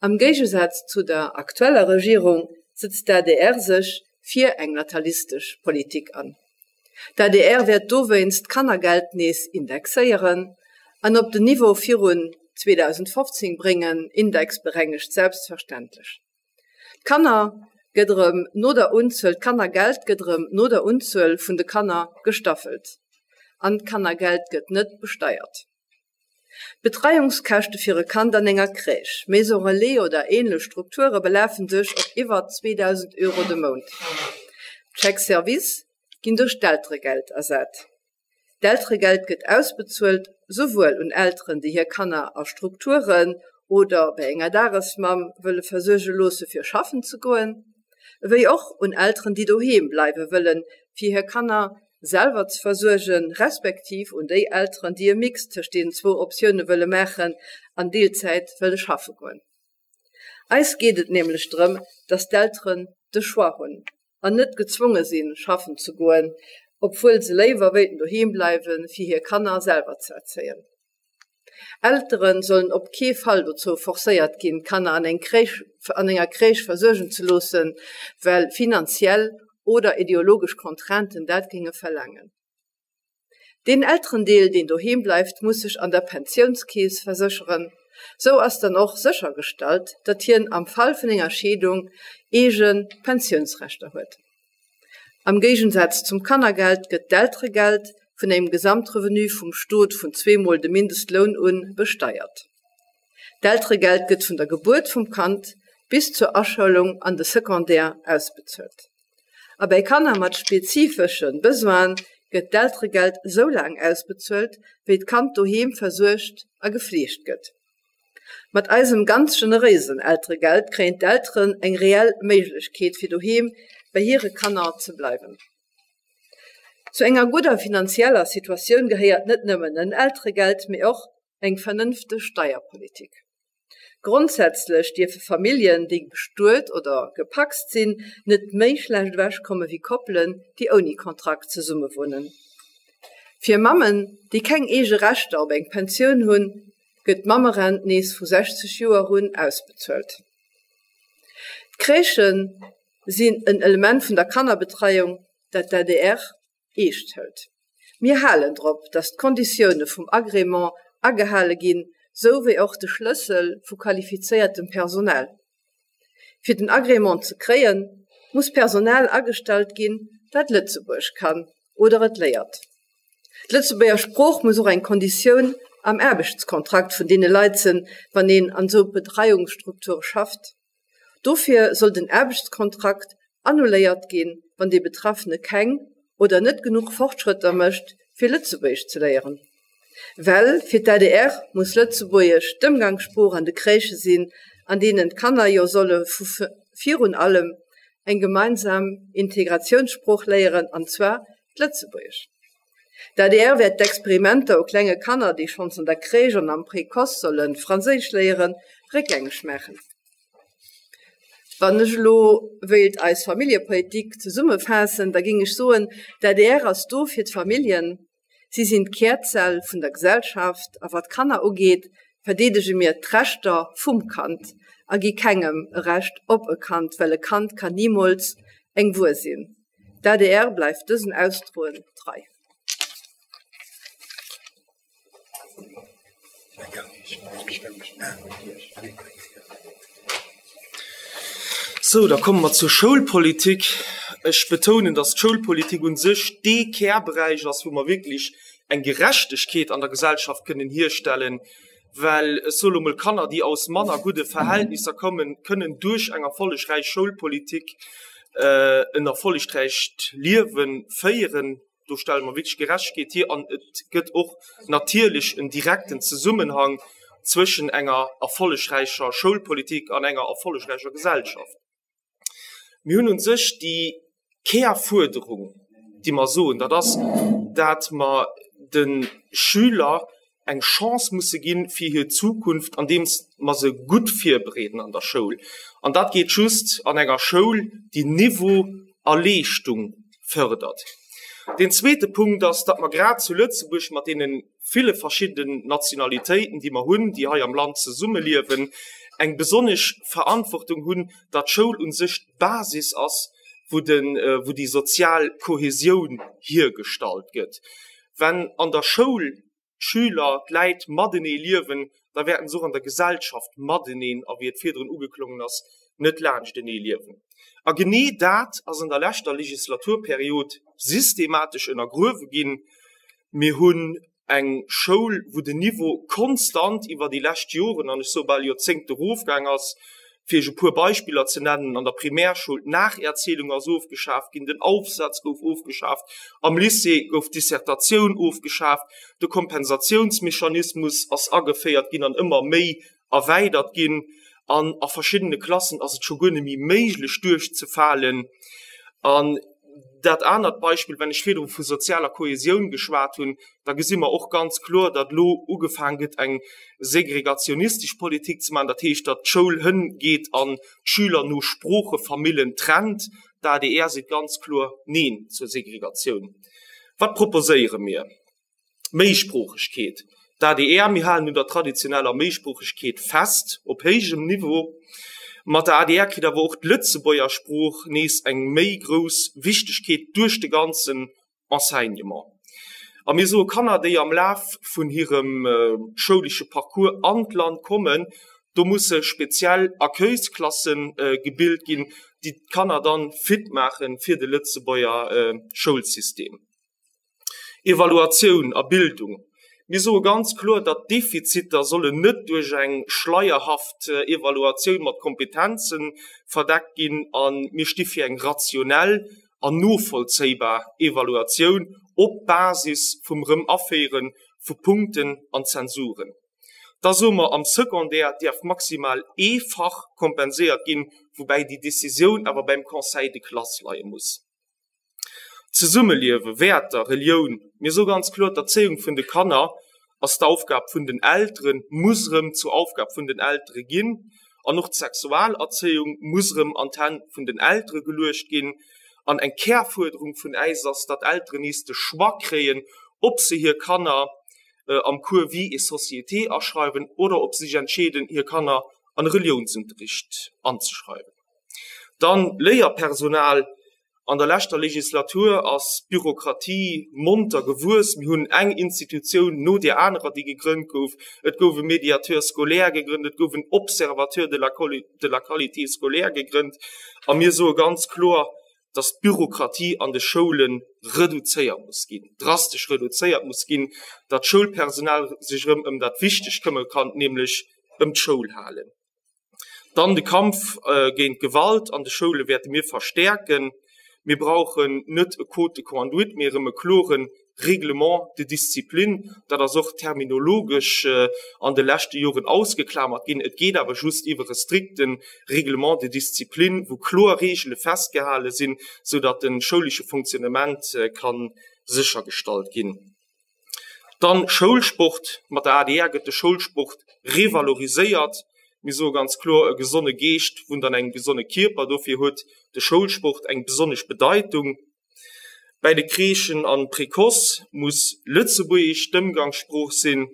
Am Géigesaz zu der aktueller Regierung sëtzt d'ADR sech fir eng natalistesch Politik an. D'ADR wäert dowéinst d'Kannergeld nees indexéieren an op den Niveau virun 2015 bréngen, indexberengegt selbstverständlech. D'Kanner gëtt erëm no der Unzuel, d'Kannergeld gëtt erëm no der Unzuel vun de Kanner gestaffelt an d'Kannergeld gëtt net besteiert. D'Betreiungskäschte fir e Kand an enger Crèche, Maison relais oder änlech Strukture belafen sech op iwwer 2.000 Euro de Mount. D'Chèques-services ginn duerch d'Elteregeld ersat. D'Elteregeld gëtt ausbezuelt souwuel un Elteren, déi hir Kanner a Strukturen oder bei enger Dagesmamm wëlle versuerge loosse fir schaffen ze goen, ewéi och un Elteren, déi doheem bleiwe wëllen, fir hir Kanner selwer ze versuergen, respektiv un déi Elteren, déi e Mix tëscht deenen zwou Optioune wëlle maachen an Deelzäit wëlle schaffe goen. Eis geet et nämlech drëm, dass d'Elteren de Choix hunn. an net gezwonge sinn, schaffen ze goen, obwuel se léiwer wéilten doheem bleiwen, fir hir Kanner selwer ze erzéien. Eltere sollen op kee Fall dozou forcéiert ginn, d'Kanner an eng Crèche, an enger Crèche versuergen ze loossen, well finanziell oder ideologesch Contrainten dat géinge verlaangen. Deen Elterendeel, deen doheem bleift, muss sech an der Pensiounskeess versécheren. Sou ass dann och séchergestallt, datt hien am Fall vun enger Scheedung eege Pensiounsrechter huet. Am Géigensaz zum Kannergeld gëtt d'Elteregeld vun engem Gesamtrevenu vum Stot vun zweemol de Mindestloun un besteiert. D'Elteregeld gëtt vun der Gebuert vum Kand bis zur Aschoulung an de Secondaire ausbezuelt. A bäi Kanner mat spezifesche Besoine gëtt d'Elteregeld esou laang ausbezuelt, wéi d'Kand doheem versuergt a gefleegt gëtt. Mat eisem ganz generéisen Elteregeld kréien d'Elteren eng reell Méiglechkeet, fir doheem bei hire Kanner ze bleiwen. Zu enger gudder finanzieller Situatioun gehéiert net nëmmen en Elteregeld, mee och eng vernënfteg Steierpolitik. Grondsätzlech dierfe Familljen, déi bestuet oder gepacst sinn, net méi schlecht ewechkomme wéi Koppelen, déi ouni Kontrakt zesummewunnen. Fir Mammen, déi keng eege Rechter op eng Pensioun hunn, gëtt d'Mammerent nees vu 60 Joer un ausbezuelt. D'Crèchë sinn en Element vun der Kannerbetreiung, dat d'ADR eescht hëlt. Mir halen drop, datt d'Konditioune vum Agrément agehale ginn, sou wéi och de Schlëssel vu qualifizéiertem Personal. Fir den Agrément ze kréien, muss Personal agestallt ginn, dat Lëtzebuergesch kann oder et léiert. D'Lëtzebuerger Sprooch muss och eng Konditioun am Aarbechtskontrakt vun deene Leit sinn, wann een an esou Betreiungsstrukture schafft. Dofir soll den Aarbechtskontrakt annuléiert ginn, wann dee Betraffene keng oder net genuch Fortschrëtter mécht, fir Lëtzebuergesch ze léieren. Well fir d'ADR muss Lëtzebuergesch d'Ëmgangssprooch an de Crèchë sinn, an deenen d'Kanner jo solle vu virun allem eng gemeinsam Integratiounssprooch léieren, an zwar d'Lëtzebuergesch. D'ADR wäert d'Experimenter u klenge Kanner, déi schonns an der Crèche an am Précoce solle Franséisch léieren, réckgängeg maachen. Wann ech elo wéilt eis Familljepolitik zesummefaassen, da géing ech soen, D'ADR ass do fir d'Familljen. Si sinn d'Kärzell vun der Gesellschaft a wat d'Kanner ugeet, verdeedege mir d'Rechter vum Kand a gi kengem e Recht op e Kand, well e Kand kann nimools eng Wuer sinn. D'adr bleift dësen Ausdroen trei. Sou, da komme mer zur Schoulpolitik. Ech betounen, dass d'Schoulpolitik u sech dee Kärberäich ass, wou mer wierklech eng Gerechtegkeet an der Gesellschaft kënnen hierstellen. Well ech soe lo mol, Kanner, déi aus manner gudde Verhältnisser kommen, kënnen duerch eng erfollegräich Schoulpolitik en erfollegräicht Liewe féieren. Do stelle mer wierklech Gerechtegkeet hier an et gëtt och natierlech en direkten Zesummenhang zwëschen enger erfollegräicher Schoulpolitik an enger erfollegräicher Gesellschaft. Mir hunn u sech déi Kärfuerderung, déi mer soen, dat ass, dat mer de Schüler eng Chance musse ginn fir hir Zukunft, andeems mer se gutt virbereeden an der Schoul. An dat geet just an enger Schoul, déi Niveau a Leeschtung fërdert. Deen zweete Punkt ass, datt mer grad zu Lëtzebuerg mat deene ville verschiddenen Nationalitéiten, déi mer hunn, déi hei am Land zesummeliewen, eng besonnesch Verantwortung hunn, datt d'Schoul u sech d'Basis ass, wou de, wou déi sozial Kohesioun hiergestallt gëtt. Wenn an der Schoul d'Schüler, d'Läit matenee liewen, da wäerten se och an der Gesellschaft mateneen, a wéi et virdrun ugeklongen ass, net laanschtenee liewen. A genee dat ass an der leschter Legislaturperiod systematesch ënnergruewe ginn. Mir hunn eng Schoul, wou den Niveau konstant iwwer déi lescht Joren, an ech soe bal Joerzéngte erofgaang ass. Fir Iech e puer Beispiller ze nennen, An der Primärschoul, d'Nacherzielung ass ofgeschaaft ginn, den Aufsatz gouf ofgeschaaft, am Lycée gouf d'Dissertatioun ofgeschaaft, de Kompensatiounsmechanismus ass ageféiert ginn an ëmmer méi erweidert ginn an a verschiddene Klassen ass et scho guer net méi méiglech duerchzefalen. An dat anert Beispill, wenn ech virdru vu sozialer Kohesioun geschwat hunn, da gesi mer och ganz kloer, datt elo ugefaang gëtt eng segregationistesch Politik ze maachen, dat heescht, datt d'Schoul hëngeet an d'Schüler no Sproochefamillen trennt. D'ADR seet ganz kloer Neen zur Segregatioun. Wat proposéiere mir? Méisproochegkeet. D'ADR, mir halen un der traditioneller Méisproochegkeet fest, op héijem Niveau. Mat der adr kritt awer och d'Lëtzebuerger Sprooch nees eng méi grouss Wichtegkeet duerch de ganzen Enseignement. A mir soe Kanner, déi am Laf vun hirem schoulesche Parcours an d'Land kommen, do musse speziell Accueilsklasse gebilt ginn, déi d'Kanner dann fit maache fir de Lëtzebuerger Schoulsystem. Evaluatioun a Bildung, Mir soe ganz kloer, datt d'Defiziter sollen net duerch eng schleierhaft Evaluatioun mat Kompetenze verdeckt ginn a mir sti fir eng rationell an novollzéibar Evaluatioun op Basis vum Rëm-Aféiere vu Punkten an Zensuren. Da soe mer, am Secondaire däerf maximal ee Fach kompenséiert ginn, woubäi déi Decisioun awer beim Conseil de classe leie muss. Zesummeliewen, Wäerter, Relioun, mir soe ganz kloer, d'Erzéiung vun de Kanner ass d'Aufgab vun den Elteren, muss erëm zur Aufgab vun den Eltere ginn. An och d'Sexualerzéiung muss erëm an d'Hänn vun den Eltere geluecht ginn. An eng Kärfuerderung vun äis ass, datt Elteren nees de Choix kréien, ob se hir Kanner am Cours Vie et Société aschreiwen oder ob se sech entscheeden, hir Kanner an e Reliounsunterricht anzeschreiwen. Dann Léierpersonal, An der leschter Legislatur ass d'Bürokratie monter gewuess. Mir hunn eng Institutioun no där anerer, déi gegrënnt gouf. Et gouf e Médiateur scolaire gegrënnt, et gouf en Observateur de la de la qualité scolaire gegrënnt. A mir soe ganz kloer, dass d'Bürokratie an de Schoule reduzéiert muss ginn, drastesch reduzéiert muss ginn, datt d'Schoulpersonal sech erëm ëm dat Wichtegt këmme kann, nämlech ëm d'Schoul halen. Dann de Kampf géint d'Gewalt an de Schoule wäerte mir verstäerken. Mir brauchen net e Code de conduite, mee erëm e klore Règlement de discipline. Dat ass och terminologesch an de leschte Joren ausgeklamert ginn. Et geet awer just iwwer e strikte Règlement de discipline, wou kloer Reegele festgehale sinn, soudatt de schoulesche Fonctionnement ka séchergestallt ginn. Dann Schoulsport, Mat der adr gëtt de Schoulsport revaloriséiert. Mir soe ganz kloer, e gesonne Geescht wunnt an engem gesonne Kierper. Dofir huet de Schoulsport eng besonnesch Bedeitung. Bäi de Crèchen an Précoce muss Lëtzebuergesch d'Ëmgangssprooch sinn.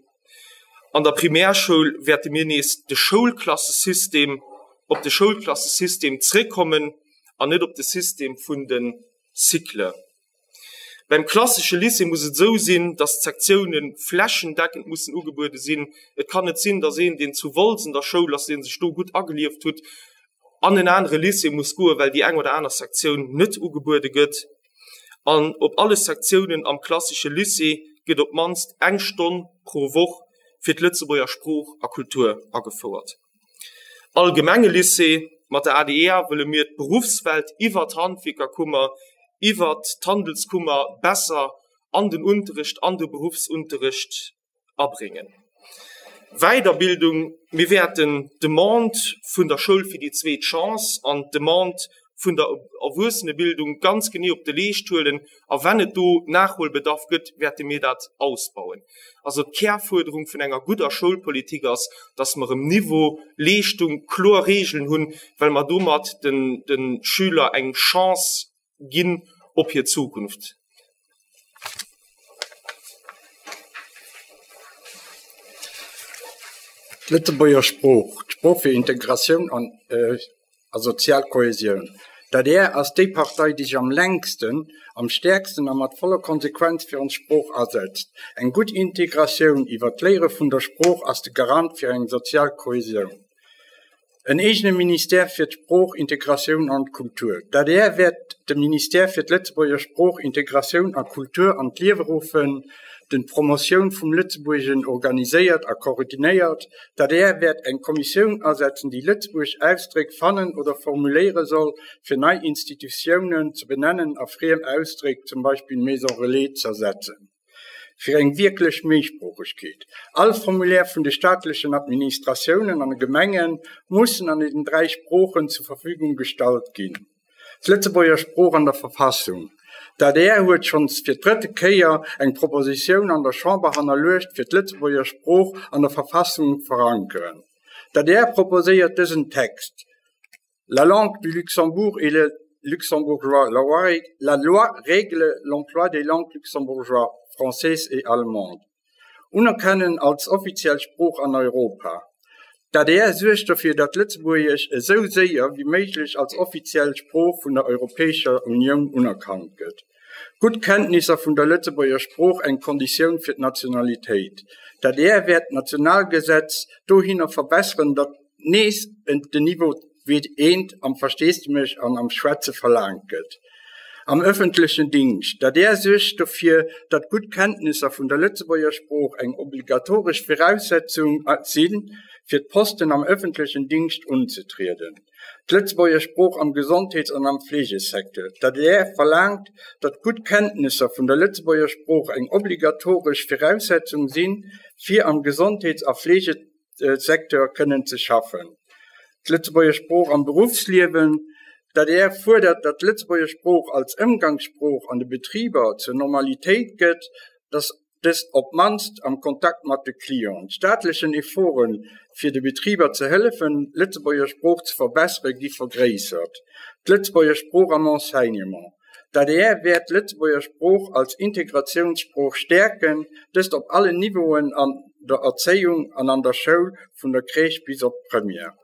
An der Primärschoul wäerte mir nees de Schoulklassesystem, op de Schoulklassesystem zréckkommen an net op de System vun de Cycle. Beim klassesche Lycée muss et esou sinn, datt d'Sektioune flächendeckend mussen ugebuede sinn. Et kann net sinn, datt een, deen zu Wolz an der Schoul ass, dee sech do gutt agelieft hutt, an en anere Lycée muss goen, well déi eng oder aner Sektioun net ugebuede gëtt. An op alle Sektiounen am klassesche Lycée gëtt op d'mannst eng Stonn pro Woch fir d'Lëtzebuerger Sprooch a Kultur agefouert. Allgemenge Lycée, Mat der ADEA wëlle mir d'Beruffswelt iwwer d'Handwierkerkummer, iwwer d'Handelskummer besser an den Unterrecht, an de Beruffsunterrecht abréngen. Weiderbildung, Mir wäerten d'Demande vun der Schoul fir déi zweet Chance an d'Demande vun der Erwuessenebildung ganz genee op de Leescht huelen a wenn et do Nachholbedarf gëtt, wäerte mir dat ausbauen. Also d'Kärfuerderung vun enger gudder Schoulpolitik ass, dass mer erëm Niveau, Leeschtung, kloer Regeln hunn, well mer domat de Schüler eng Chance ginn op hir Zukunft. D'Lëtzebuerger Sprooch, d'Sprooch fir Integratioun an a sozial Kohäsioun. D'adr ass déi Partei, déi sech am längsten, am stäerksten a mat voller Konsequenz fir ons Sprooch asetzt. Eng gutt Integratioun iwwer d'Léiere vun der Sprooch ass de Garant fir eng sozial Kohäsioun. En eegene Ministère fir d'Sprooch, Integratioun an d'Kultur. D'adr wäert de Ministère fir d'Lëtzebuerger Sprooch, Integratioun a Kultur an d'Liewe ruffen, den d'Promotioun vum Lëtzebuergeschen organiséiert a koordinéiert. D'adr wäert eng Kommissioun asetzen, déi lëtzebuergesch Ausdréck fannen oder formuléiere soll, fir nei Institutiounen ze benennen a friem Ausdréck, zum Beispill Maison Relais, z'ersetzen. Fir eng wierklech Méisproochegkeet, All Formulaire vun de staatlechen Administratiounen an de Gemenge mussen an den 3 Sproochen zur Verfügung gestallt ginn. D'Lëtzebuerger Sprooch an der Verfassung, D'adr huet schonns fir d'drëtte Kéier eng Propositioun an der Chamber hannerluecht fir d'Lëtzebuerger Sprooch an der Verfassung verankeren. D'adr proposéiert dësen Text, La langue du Luxembourg est le. luxembourgeois. La loi règle l'emploi des langues luxembourgeois, française et allemande. Unerkennen als offiziell Sprooch an Europa. D'ADR suergt dofir, datt Lëtzebuergesch esou séier wéi méiglech als offiziell Sprooch vun der Europäescher Unioun unerkannt gëtt. Gutt Kenntnisser vun der Lëtzebuerger Sprooch eng Konditioun fir d'Nationalitéit. D'ADR wäert d'Nationalgesetz dohinner verbesseren, datt nees den Niveau wéi eent am Versteesdemech an am Schwätze verlaangt gëtt. Am ëffentlechen Dingscht. D'adr suergt dofir, datt gutt Kenntnisser vun der Lëtzebuerger Sprooch eng obligatoresch Viraussetzung sinn, fir d'Posten am ëffentlechen Dingscht unzetrieden. D'Lëtzebuerger Sprooch am Gesondheets an am Fleegesecteur. D'adr verlaangt, datt gutt Kenntnisser vun der Lëtzebuerger Sprooch eng obligatoresch Viraussetzung sinn, fir am Gesondheets a Fleege. Secteur kënnen ze schaffen. D'Lëtzebuerger Sprooch am Beruffsliewen, D'adr fuerdert, datt d'Lëtzebuerger Sprooch als Ëmgangssprooch an de Betriber zur Normalitéit gëtt, datt dëst op d'mannst am Kontakt mat de Clienten. D'staatlechen Efforten, fir de Betriber ze hëllefen, d'Lëtzebuerger Sprooch ze verbesseren, gi vergréissert. D'Lëtzebuerger Sprooch am Enseignement, D'adr wäert d'Lëtzebuerger Sprooch als Integratiounssprooch stäerken, dëst op allen Niveauen an der Erzéiung an an der Schoul, vun der Crèche bis op d'Première.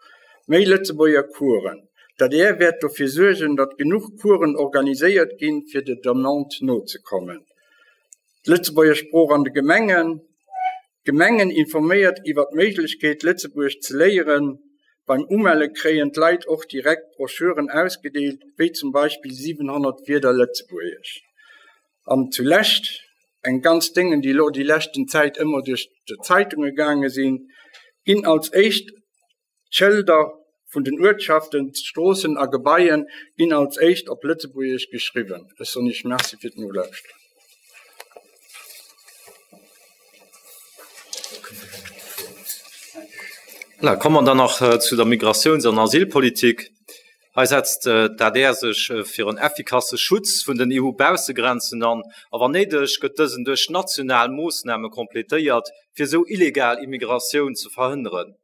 Méi Lëtzebuerger Coursen, D'adr wäert dofir suergen, datt genuch Coursen organiséiert ginn, fir der Demande nozekommen. D'Lëtzebuerger Sprooch an de Gemengen, D'Gemengen informéiert iwwer d'Méiglechkeet Lëtzebuergesch ze léieren. Beim Umelle kréien d'Leit och direkt Broschüren ausgedeelt, wéi zum Beispill 700 Wierder Lëtzebuergesch. An zulescht eng ganz Déngen, déi elo déi leschten Zäit ëmmer duerch d'Zeitunge gaange sinn, ginn als éischt D'Schëlder vun den Uertschaften, d'Stroossen a Gebaie ginn als éischt op Lëtzebuergesch geschriwwen. Ech soen Iech Merci fir d'Nolauschteren. Voilà, komme mer dann nach zu der Migratiouns an Asylpolitik. Hei setzt d'ADR sech fir en effikasse Schutz vun den EU-Baussegrenzen an, a wann néideg, gëtt dësen duerch national Moossname completéiert, fir esou illegal Immigratioun ze verhënneren.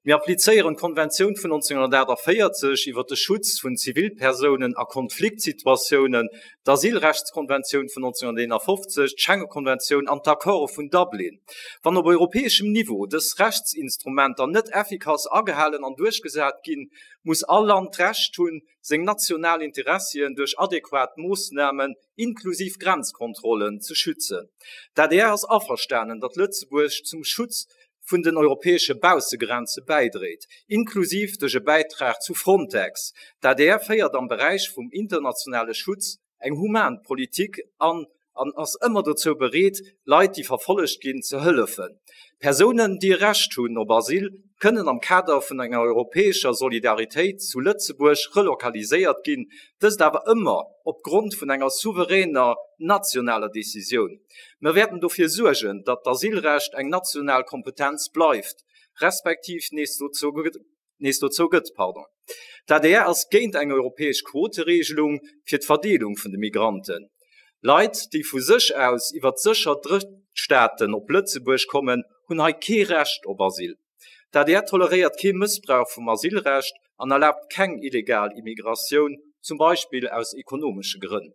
Mir applizéieren d'Konventioun vun 1948 iwwer de Schutz vun Zivilpersounen a Konfliktsituatiounen, d'Asylrechtskonventioun vun 1951, d'Schengekonventioun an d'Accorde vun Dublin. Wann op europäeschem Niveau dës Rechtsinstrumenter net effikass agehalen an duerchgesat ginn, muss all Land d'Recht hunn, seng national Interessien duerch adequat Moossnamen, inklusiv Grenzkontrollen, ze schützen. D'adr ass averstanen, datt Lëtzebuerg zum Schutz vun den europäesche Baussegrenze bäidréit, inklusiv duerch e Bäitrag zu Frontex. D'adr féiert am Beräich vum internationale Schutz eng human Politik an an ass ëmmer dozou bereet, Leit, déi verfollegt ginn, ze hëllefen. Persounen, déi e Recht hunn op Asyl, kënnen am Kader vun enger europäescher Solidaritéit zu Lëtzebuerg relokaliséiert ginn, dëst awer ëmmer op Grond vun enger souveräner nationaler Decisioun. Mer wäerten dofir suergen, datt d'Asylrecht eng national Kompetenz bleift, respektiv nees dozou nees dozou gëtt. Pardon. D'ADR ass géint eng europäesch Quoteregelung fir d'Verdeelung vun de Migranten. Leit, déi vu sech aus iwwer sécher Drëttstaaten op Lëtzebuerg kommen, hunn hei kee Recht op Asyl. D'ADR toleréiert kee Mëssbrauch vum Asylrecht an erlaabt keng illegal Immigratioun, zum Beispill aus ekonomesche Grënn.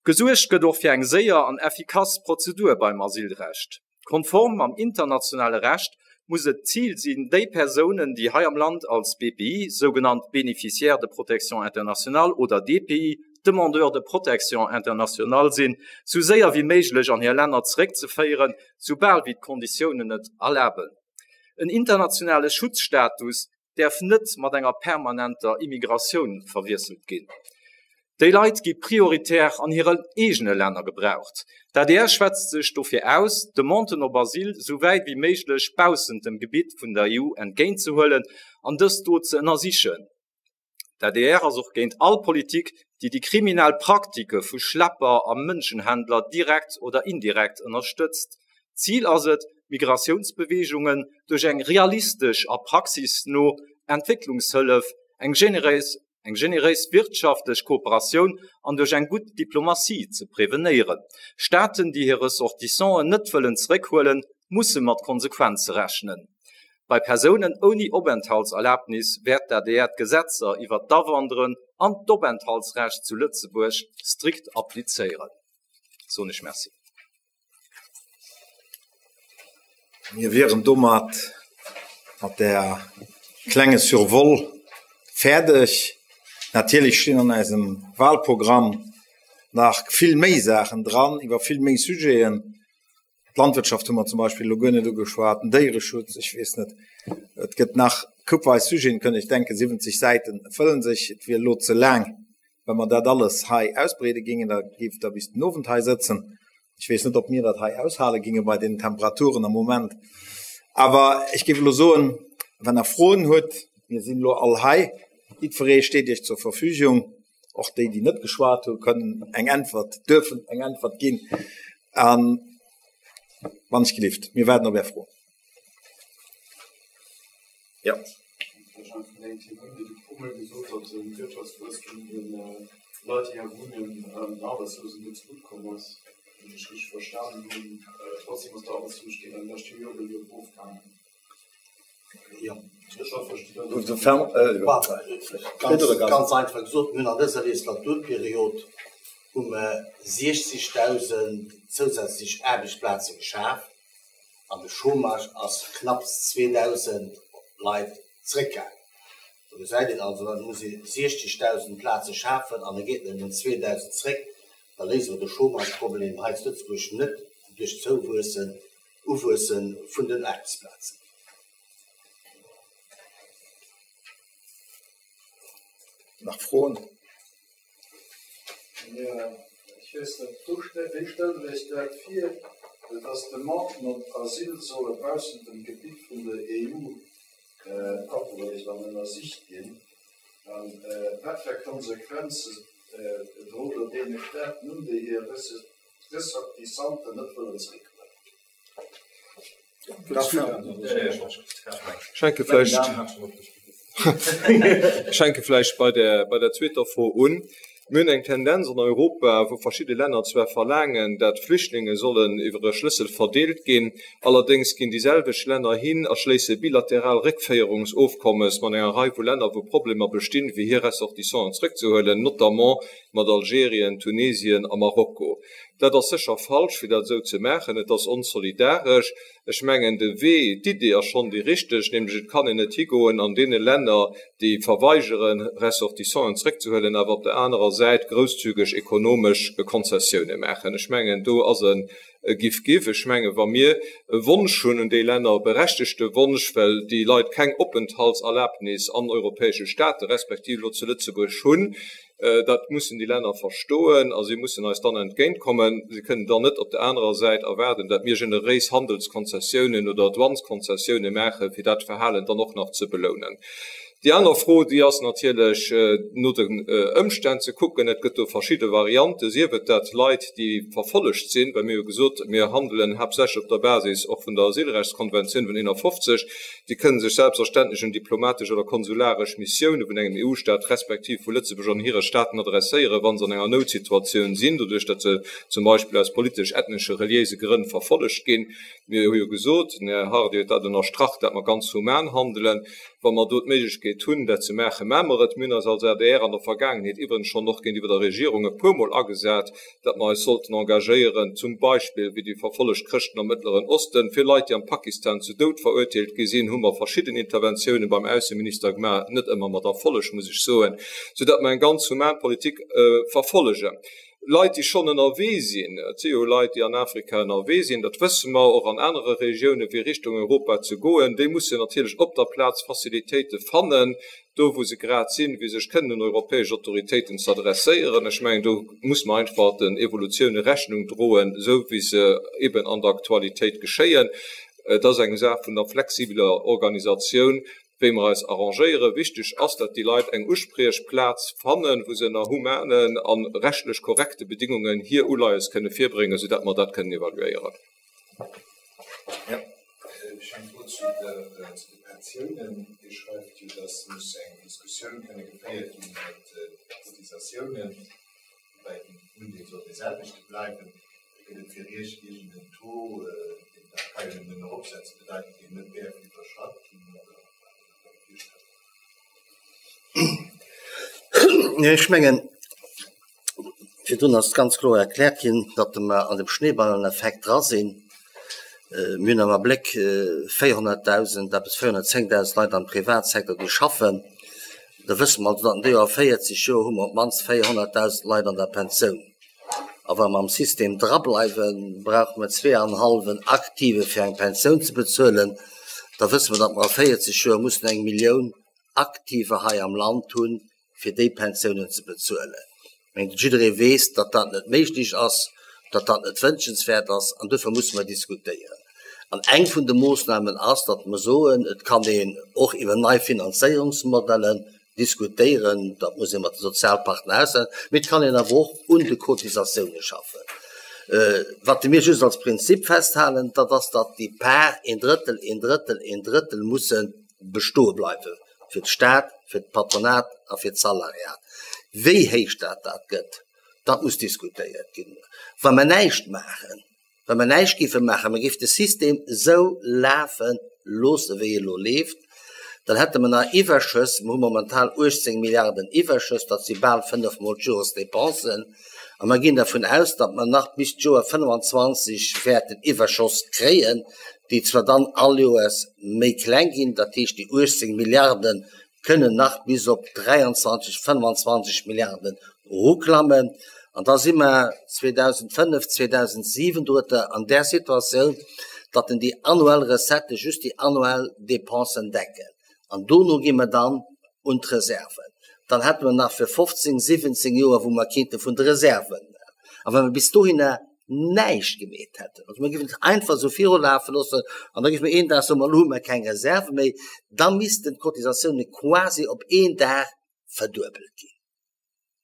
Gesuergt gëtt och fir eng séier an effikass Prozedur beim Asylrecht. Konform mam internationale Recht muss et d'Zil sinn, déi Persounen, déi hei am Land als BPI, sougenannt Bénéficiaires de protection internationale, oder DPI, Demandeurs de protection internationale, sinn, sou séier wéi méiglech an hir Länner zeréckzeféieren, soubal wéi d'Konditiounen et erlaben. En internationale Schutzstatus däerf net mat enger permanenter Immigratioun verwiesselt ginn. Déi Leit gi prioritär an hiren eegene Länner gebraucht. D'adr schwätzt sech dofir aus, Demanden op Asyl sou wäit wéi méiglech baussent dem Gebitt vun der EU entgéintzehuelen an dës do ze ënnersichen. D'adr ass och géint all Politik, déi déi kriminell Praktike vu Schlepper a Mënschenhändler direkt oder indirekt ënnerstëtzt. Zil ass et, Migratiounsbeweegungen duerch eng realistesch a praxisno Entwécklungshëllef, eng generéis eng generéis wirtschaftlech Kooperatioun an duerch eng gutt Diplomatie ze prevenéieren. Staaten, déi hir Ressortissanten net wëllen zeréckhuelen, musse mat Konsequenze rechnen. Bei Persounen ouni Openthaltserlabnis wäert d'ADR d'Gesetzer iwwer d'Awanderen an d'Openthaltsrecht zu Lëtzebuerg strikt applizéieren. Soen ech Merci. Mir wieren domat mat där klenge Survol fäerdeg. Natierlech stinn an eisem Wahlprogramm nach vill méi Saachen dran, iwwer vill méi Sujeten. D'Landwirtschaft hu mer zum Beispill elo guer net ugeschwat, den Déiereschutz, ech weess net, et gëtt nach koupeweis Sujeten, kënnt ech denken, 70 Säite fëllen sech, et wier elo ze laang, wa mer dat alles hei ausbreede gingen, da géift Der bis den Owend hei sëtzen. Ech weess net, ob mir dat hei aushale ginge bei deenen Temperaturen am Moment. Awer ech géif elo soen, wann Der Froen hutt, mir sinn elo all hei, jiddweree steet Iech zur Verfügung. Och déi, déi net geschwat hunn, kënnen eng Äntwert, duerfen eng Äntwert ginn. A wann ech gelift, mir waarden op Är Froen. Jo. Ganz einfach gesot, mir hunn an dëser Legislaturperiod hu mer 60.000 zousätzlech Aarbechtsplaze geschaaft an de Chômage ass knapps 2.000 Leit zréckgaangen. Do gesäit een also, et muss ee 60.000 Plaze schafen an e geet nëmmen 2.000 zréck. Da léise mer de Chômageproblem hei zu Lëtzebuerg net duerch d'Zouwuessen Uwuesse vun den Aarbechtsplazen. Nach Froen? Ech weess net, wéi stellt Der Iech dat vir, dass Demanden op Asyl solle baussent dem Gebitt vun der EU agereecht an ënnersicht ginn? A wat fir Konsequenze drot Der deene Staaten un, déi hir Ressortissanten net wëllen zeréckhuelen. Ech hänke vläicht bei der, bei der zweeter Fro un. Mir hunn eng Tendenz an Europa, wou verschidde Länner zwar verlaangen, dat Flüchtlinge sollen iwwer e Schlëssel verdeelt ginn, allerdéngs ginn déi selwecht Länner hin a schléisse bilateral Réckféierungsofkommes mat enger Rei vu Länner, wou Problemer bestinn, fir hir Ressortissanten zrëckzehuelen, notamment mat Algerien, Tunesien a Marokko. Dat ass sécher falsch, fir dat esou ze maachen. Et ass onsolidaresch. Ech mengen, de Wee, d'Idee ass schonn déi richteg, nämlech et kann een net higoen an deene Länner, déi verweigeren, Ressortissanten zréckzehuelen, awer op der anerer Säit grousszügeg ekonomesch Konzessioune maachen. Ech mengen, do ass e Giff-Giff. Ech mengen, wa mir e Wonsch hunn un déi Länner, e berechtegte Wonsch, well déi Leit keng Openthaltserlabnis an europäesche Staate respektiv elo zu Lëtzebuerg hunn, Dat mussen déi Länner verstoen a si mussen eis dann entgéintkommen. Si kënnen dann net op der anerer Säit erwaarden, datt mir generéis Handelskonzessiounen oder Douaneskonzessiounen maachen, fir dat Verhalen dann och nach ze belounen. Déi aner Fro, déi ass natierlech no den Ëmstänn ze kucken. Et gëtt do verschidde Varianten, sief et dat Leit, déi verfollegt sinn, well mir hu gesot, mir handelen haaptsächlech op der Basis och vun der Asylrechtskonventioun vun 51, Déi kënnen sech selbstverständlech un diplomatesch oder konsularesch Missioune vun engem EU-Staat respektiv vu Lëtzebuerg an hire Staaten adresséieren, wa se an enger Noutsituatioun sinn, doduerch datt se zum Beispill aus politesch, ethnesche, reliéise Grënn verfollegt ginn. Mir hu jo gesot, den Här Hardy huet dat ënnerstrach, dat mer ganz human handelen. Wa mer do d'Méiglechkeet hunn, dat ze maachen, maache mer et. Mir hunn eis als adr an der Vergaangenheet iwwregens schonn och géintiwwer der Regierung e puermol agesat, datt mer eis sollten engagéieren, zum Beispill wéi déi verfollegt Chrëschten am Mëttleren Osten, fir Leit, déi am Pakistan zu Doud verurteelt gi sinn, hu mer verschidden Interventiounen beim Ausseminister gemaach, net ëmmer mat Erfolleg, muss ech soen, soudatt mer eng ganz human Politik verfollegen. Leit, déi schonn ënnerwee sinn, et si jo Leit, déi an Afrika ënnerwee sinn, dat wësse mer, och an anere Regiounen, fir Richtung Europa ze goen, déi mussen natierlech op der Plaz Facilitéite fannen, do wou se grad sinn, wéi sech kënnen un europäesch Autoritéiten ze adresséieren. Ech mengen, do muss mer einfach den Evolutioune Rechnung droen, esou wéi se eben an der Aktualitéit geschéien. Et ass eng Saach vun der flexibeler Organisatioun, wéi mer eis arrangéieren. Wichteg ass, datt déi Leit eng Uspriechplaz fannen, wou se ënner humanen a rechtlech korrekte Bedingungen hir Uleies kënne virbréngen, soudatt mer dat kënnen evaluéieren. Ech hu eng Fro zu de Pensiounen. Dir schreift jo, dass muss eng Diskussioun kënne geféiert ginn iwwert d'Cotisatiounen, woubäi den Undeel soll dee selwechte bleiwen. Gëtt et fir Iech iergend en Taux, deen. Dat Peilen nëmme eropsetzen bedeit, deen net däerf iwwerschratt ginn, oder wat ass Är Virstellung? Ech mengen, virdrun ass ganz kloer erkläert ginn, datt mer an dem Schneeballeneffekt dra sinn. Mir hunn am Abléck 400.000, eppes 410.000 Leit am Privatsecteur, déi schaffen. Da wësse mer also, datt an deeër 40 Joer hu mer op d'mannst 400.000 Leit an der Pensioun. A wa mer am System drableiwen, brauche mer zweeanenhallwen Aktive fir eng Pensioun ze bezuelen. Da wësse mer, datt mer a 40 Joer mussen eng Millioun Aktiver hei am Land hunn, fir déi Pensiounen ze bezuelen. Ech mengen, jidderee weess, datt dat net méiglech ass, datt dat net wënschenswäert ass, an duerfir musse mer diskutéieren. An eng vun de Moossnamen ass, datt mer soen, et kann een och iwwer nei Finanzéierungsmodellen diskutéieren, dat muss ee mat de Sozialpartner aussetzen, mee et kann een awer och un de Cotisatioune schaffen. Wat mir just als Prinzip festhalen, dat ass, datt déi Part een Drëttel, een Drëttel, een Drëttel musse bestoe bleiwe fir de Staat, fir d'Patronat a fir d'Salariat. Wéi héich dat dat gëtt, dat muss diskutéiert ginn. Wa mer näischt maachen, Wa mer näischt géife maachen, mer géif de System esou lafe loosse wéi e elo leeft, dann hätte mer nach Iwwerschëss, mer hu momentan 18 Milliarden Iwwerschëss, dat si bal fënnefmol d'Joresdepensen, a mer ginn dervun aus, datt mer nach bis d'Joer 25 wäerten Iwwerschoss kréien, déi zwar dann all Joers méi kleng ginn, dat heescht déi 18 Milliarden kënnen nach bis op 23, 25 Milliarden eruklammen. An da si mer 2005, 2007 dorueter an där Situatioun, datt en déi annuell Recettë just déi annuell Dépensen decken. An dono gi mer dann un d'Reserven. Dann hätte mer nach fir 15, 17 Joer, wou mer kéinte vun de Reserven. A wa mer bis dohinner näischt gemeet hätten, also mer géifen et einfach esou virulafe loossen an da géife mer een Dag soen, ma elo hu mer keng Reserve méi, da missten d'Cotisatioune quasi op een Dag verduebelt ginn.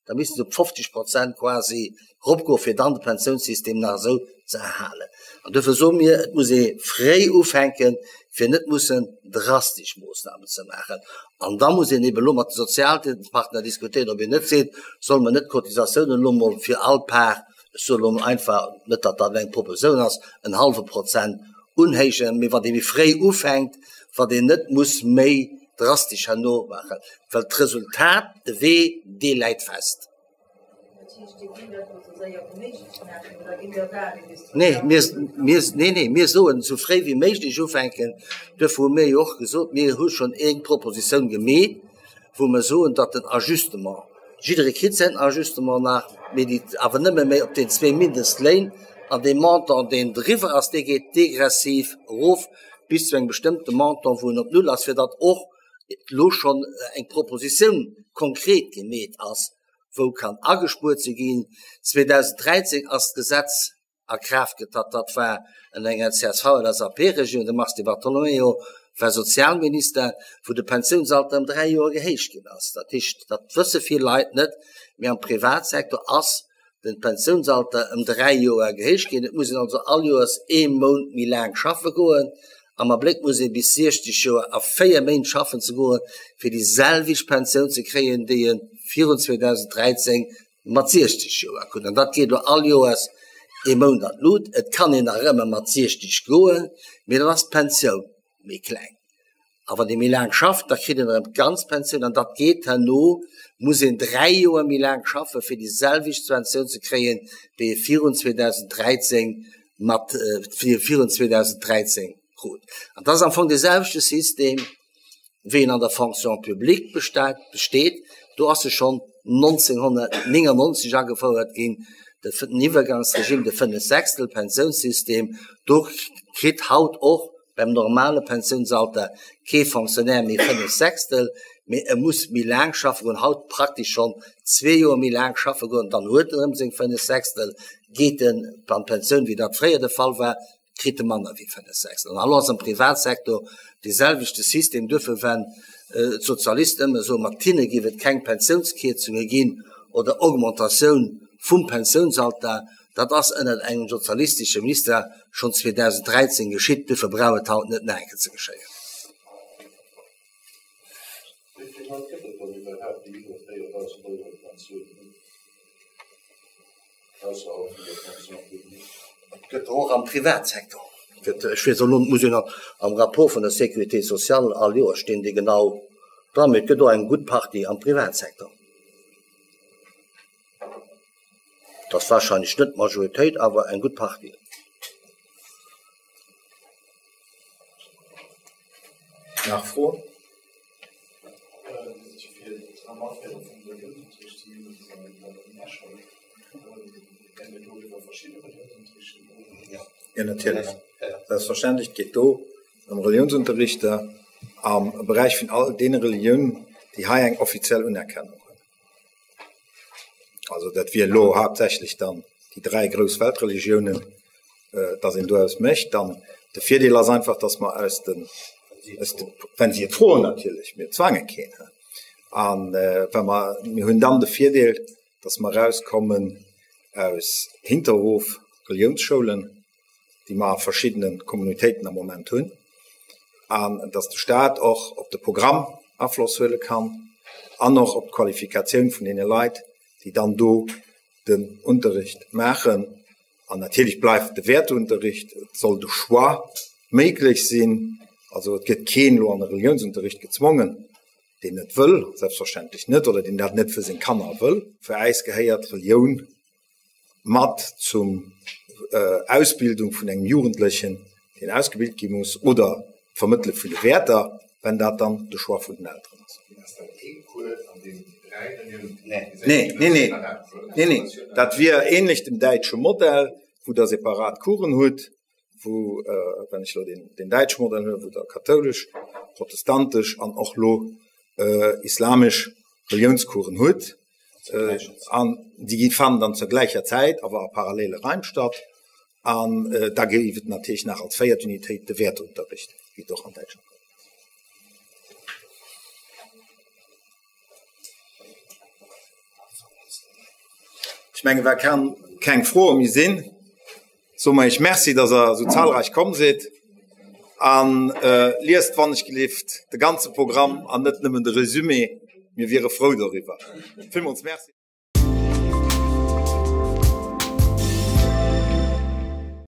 Da missten se op 50 Prozent quasi eropgoen, fir dann de Pensiounssystem nach esou ze erhalen. An duerfir soe mir, et muss ee fréi ufänken, fir net mussen drastesch Moossnamen ze maachen. An da muss een eben elo mat de Sozialpartner diskutéieren, ob een net seet, solle mer net d'Cotisatiounen elo emol fir all Part ech soen elo emol einfach, net datt dat eng Propositioun ass, en hallwe Prozent unhéijen, mee wann ee méi fréi ufänkt, wat een net muss méi drastesch herno maachen, well d'Resultat, de Wee, dee läit fest. Nee, mir, mir, nee, nee, mir soen, esou fréi wéi méiglech ufänken. Duerfir hu mir jo och gesot, mir hu schonn eng Propositioun gemeet, wou mer soen, datt den Ajustement, jidderee kritt säin Ajustement nach, mee déi awer nëmme méi op den zwee Mindestléin, an dee Montant, deen driwwer ass, dee geet degressiv erof bis zu engem bestëmmte Montant, wou en op Null ass, fir datt och elo schonn eng Propositioun konkret gemeet ass, wou kann agespuert ze ginn. 2013 ass d'Gesetz a Kraaft getratt. Dat war ënner enger CSV-LSAP-Regierung, de Mars Di Bartolomeo war Sozialminister, wou de Pensiounsalter ëm 3 Joer gehéicht ginn ass. Dat heescht, dat wësse vill Leit net, mee am Privatsektor ass de Pensiounsalter ëm 3 Joer gehéicht ginn. Et muss een also all Joers ee Mount méi laang schaffe goen. Am Abléck muss ee bis 60 Joer a 4 Méint schaffen ze goen, fir déi selwecht Pensioun ze kréien, déi e virun 2013 mat 60 Joer krut. An dat geet elo all Joers ee Mount an d'Lut. Et kann een nach ëmmer mat 60 goen, mee dann ass d'Pensioun méi kleng. A wann ee méi laang schafft, da kritt een erëm d'ganz Pensioun. An dat geet herno, muss een 3 Joer méi laang schaffen, fir déi selwecht Pensioun ze kréien, déi ee virun 2013 mat, virun 2013 krut. An dat ass am Fong dee selwechte System, wéi en an der Fonction publique besteet, do ass e schonn 1999 agefouert ginn, den Iwwergangsregime, de Fënnef-Sechstel-Pensiounssystem, do kritt haut och beim normale Pensiounsalter kee Fonctionnaire méi Fënnef-Sechstel, mee e muss méi laang schaffe goen, haut praktesch schonn zwee Joer méi laang schaffe goen, dann huet en erëm seng Fënnef-Sechstel, geet en an d'Pensioun, wéi dat fréier de Fall war, kritt e manner wéi 5 Sechstel. An elo ass am Privatsektor dee selwechte System. Duerfir, wenn d'Sozialisten ëmmer soen, mat hinne géif et keng Pensiounskierzunge ginn oder Augmentatioun vum Pensiounsalter, dat ass ënnert engem sozialistesche Minister schonn 2013 geschitt. Duerfir brauch et haut net nach eng Kéier ze geschéien. Wéi vill Leit gëtt et dann iwwerhaapt, déi iwwer 4.000 Euro Pensioun hunn, ausserhalb vun der Fonction publique? Et gëtt der och am Privatsektor. Ech weess elo net, muss een am Rapport vun der Sécurité sociale all Joer stinn déi genau dran, mee et gëtt och eng gutt Partie am Privatsecteur. Et ass wahrscheinlech net d'Majoritéit, awer eng gutt Partie. Nach Froen? Jo, natierlech. Selbstverständlech. Et geet do ëm Reliounsunterrichter am Beräich vun all deene Reliounen, déi hei eng offiziell Unerkennung hunn. Also dat wier elo haaptsächlech dann déi 3 grouss Weltreligiounen, dass een doraus mécht. Dann de Virdeel ass einfach, dass mer aus den, aus de, wenn si et froen natierlech, mir zwange keen, he, an wa mer, mir hunn dann de Virdeel, dass mer erauskommen aus Hinterhof-Reliounsschoulen, déi mer a verschiddene Communautéiten am Moment hunn, an dass de Stat och op de Programm Afloss huele kann an och op d'Qualifikatioun vun deene Leit, déi dann do den Unterricht maachen. An natierlech bleift de Wäerteunterricht, et soll de Choix méiglech sinn, also et gëtt keen elo an de Reliounsunterricht gezwongen, deen net wëll, selbstverständlech net, oder deen dat net fir seng Kanner wëll. Fir äis gehéiert Relioun mat zum Ausbildung vun engem Jugendlechen, deen ausgebilt gi muss, oder d'Vermëttele vun de Wäerter, wenn dat dann de Choix vun den Elteren ass. Nee, nee, nee, nee, nee, dat wier ähnlech dem däitsche Modell, wou Der separat Coursen hutt, wou, wann ech elo deen däitsche Modell huelen, wou Der kathoulesch, protestantesch an och elo islamesch Reliounscoursen hutt. An déi gi fannen dann zur gläicher Zäit, awer a parallele Raim statt. An da géif et natierlech nach als véiert Unitéit de Wäerteunterricht, wéi et och an Däitschland gëtt. Ech mengen, wa keng Froe méi sinn, soe mer Iech Merci, dass Der esou zahlreich komm sidd. An liest wannechgelift de ganze Programm an net nëmmen de Resumé. Mir wiere frou doriwwer. Villmools Merci.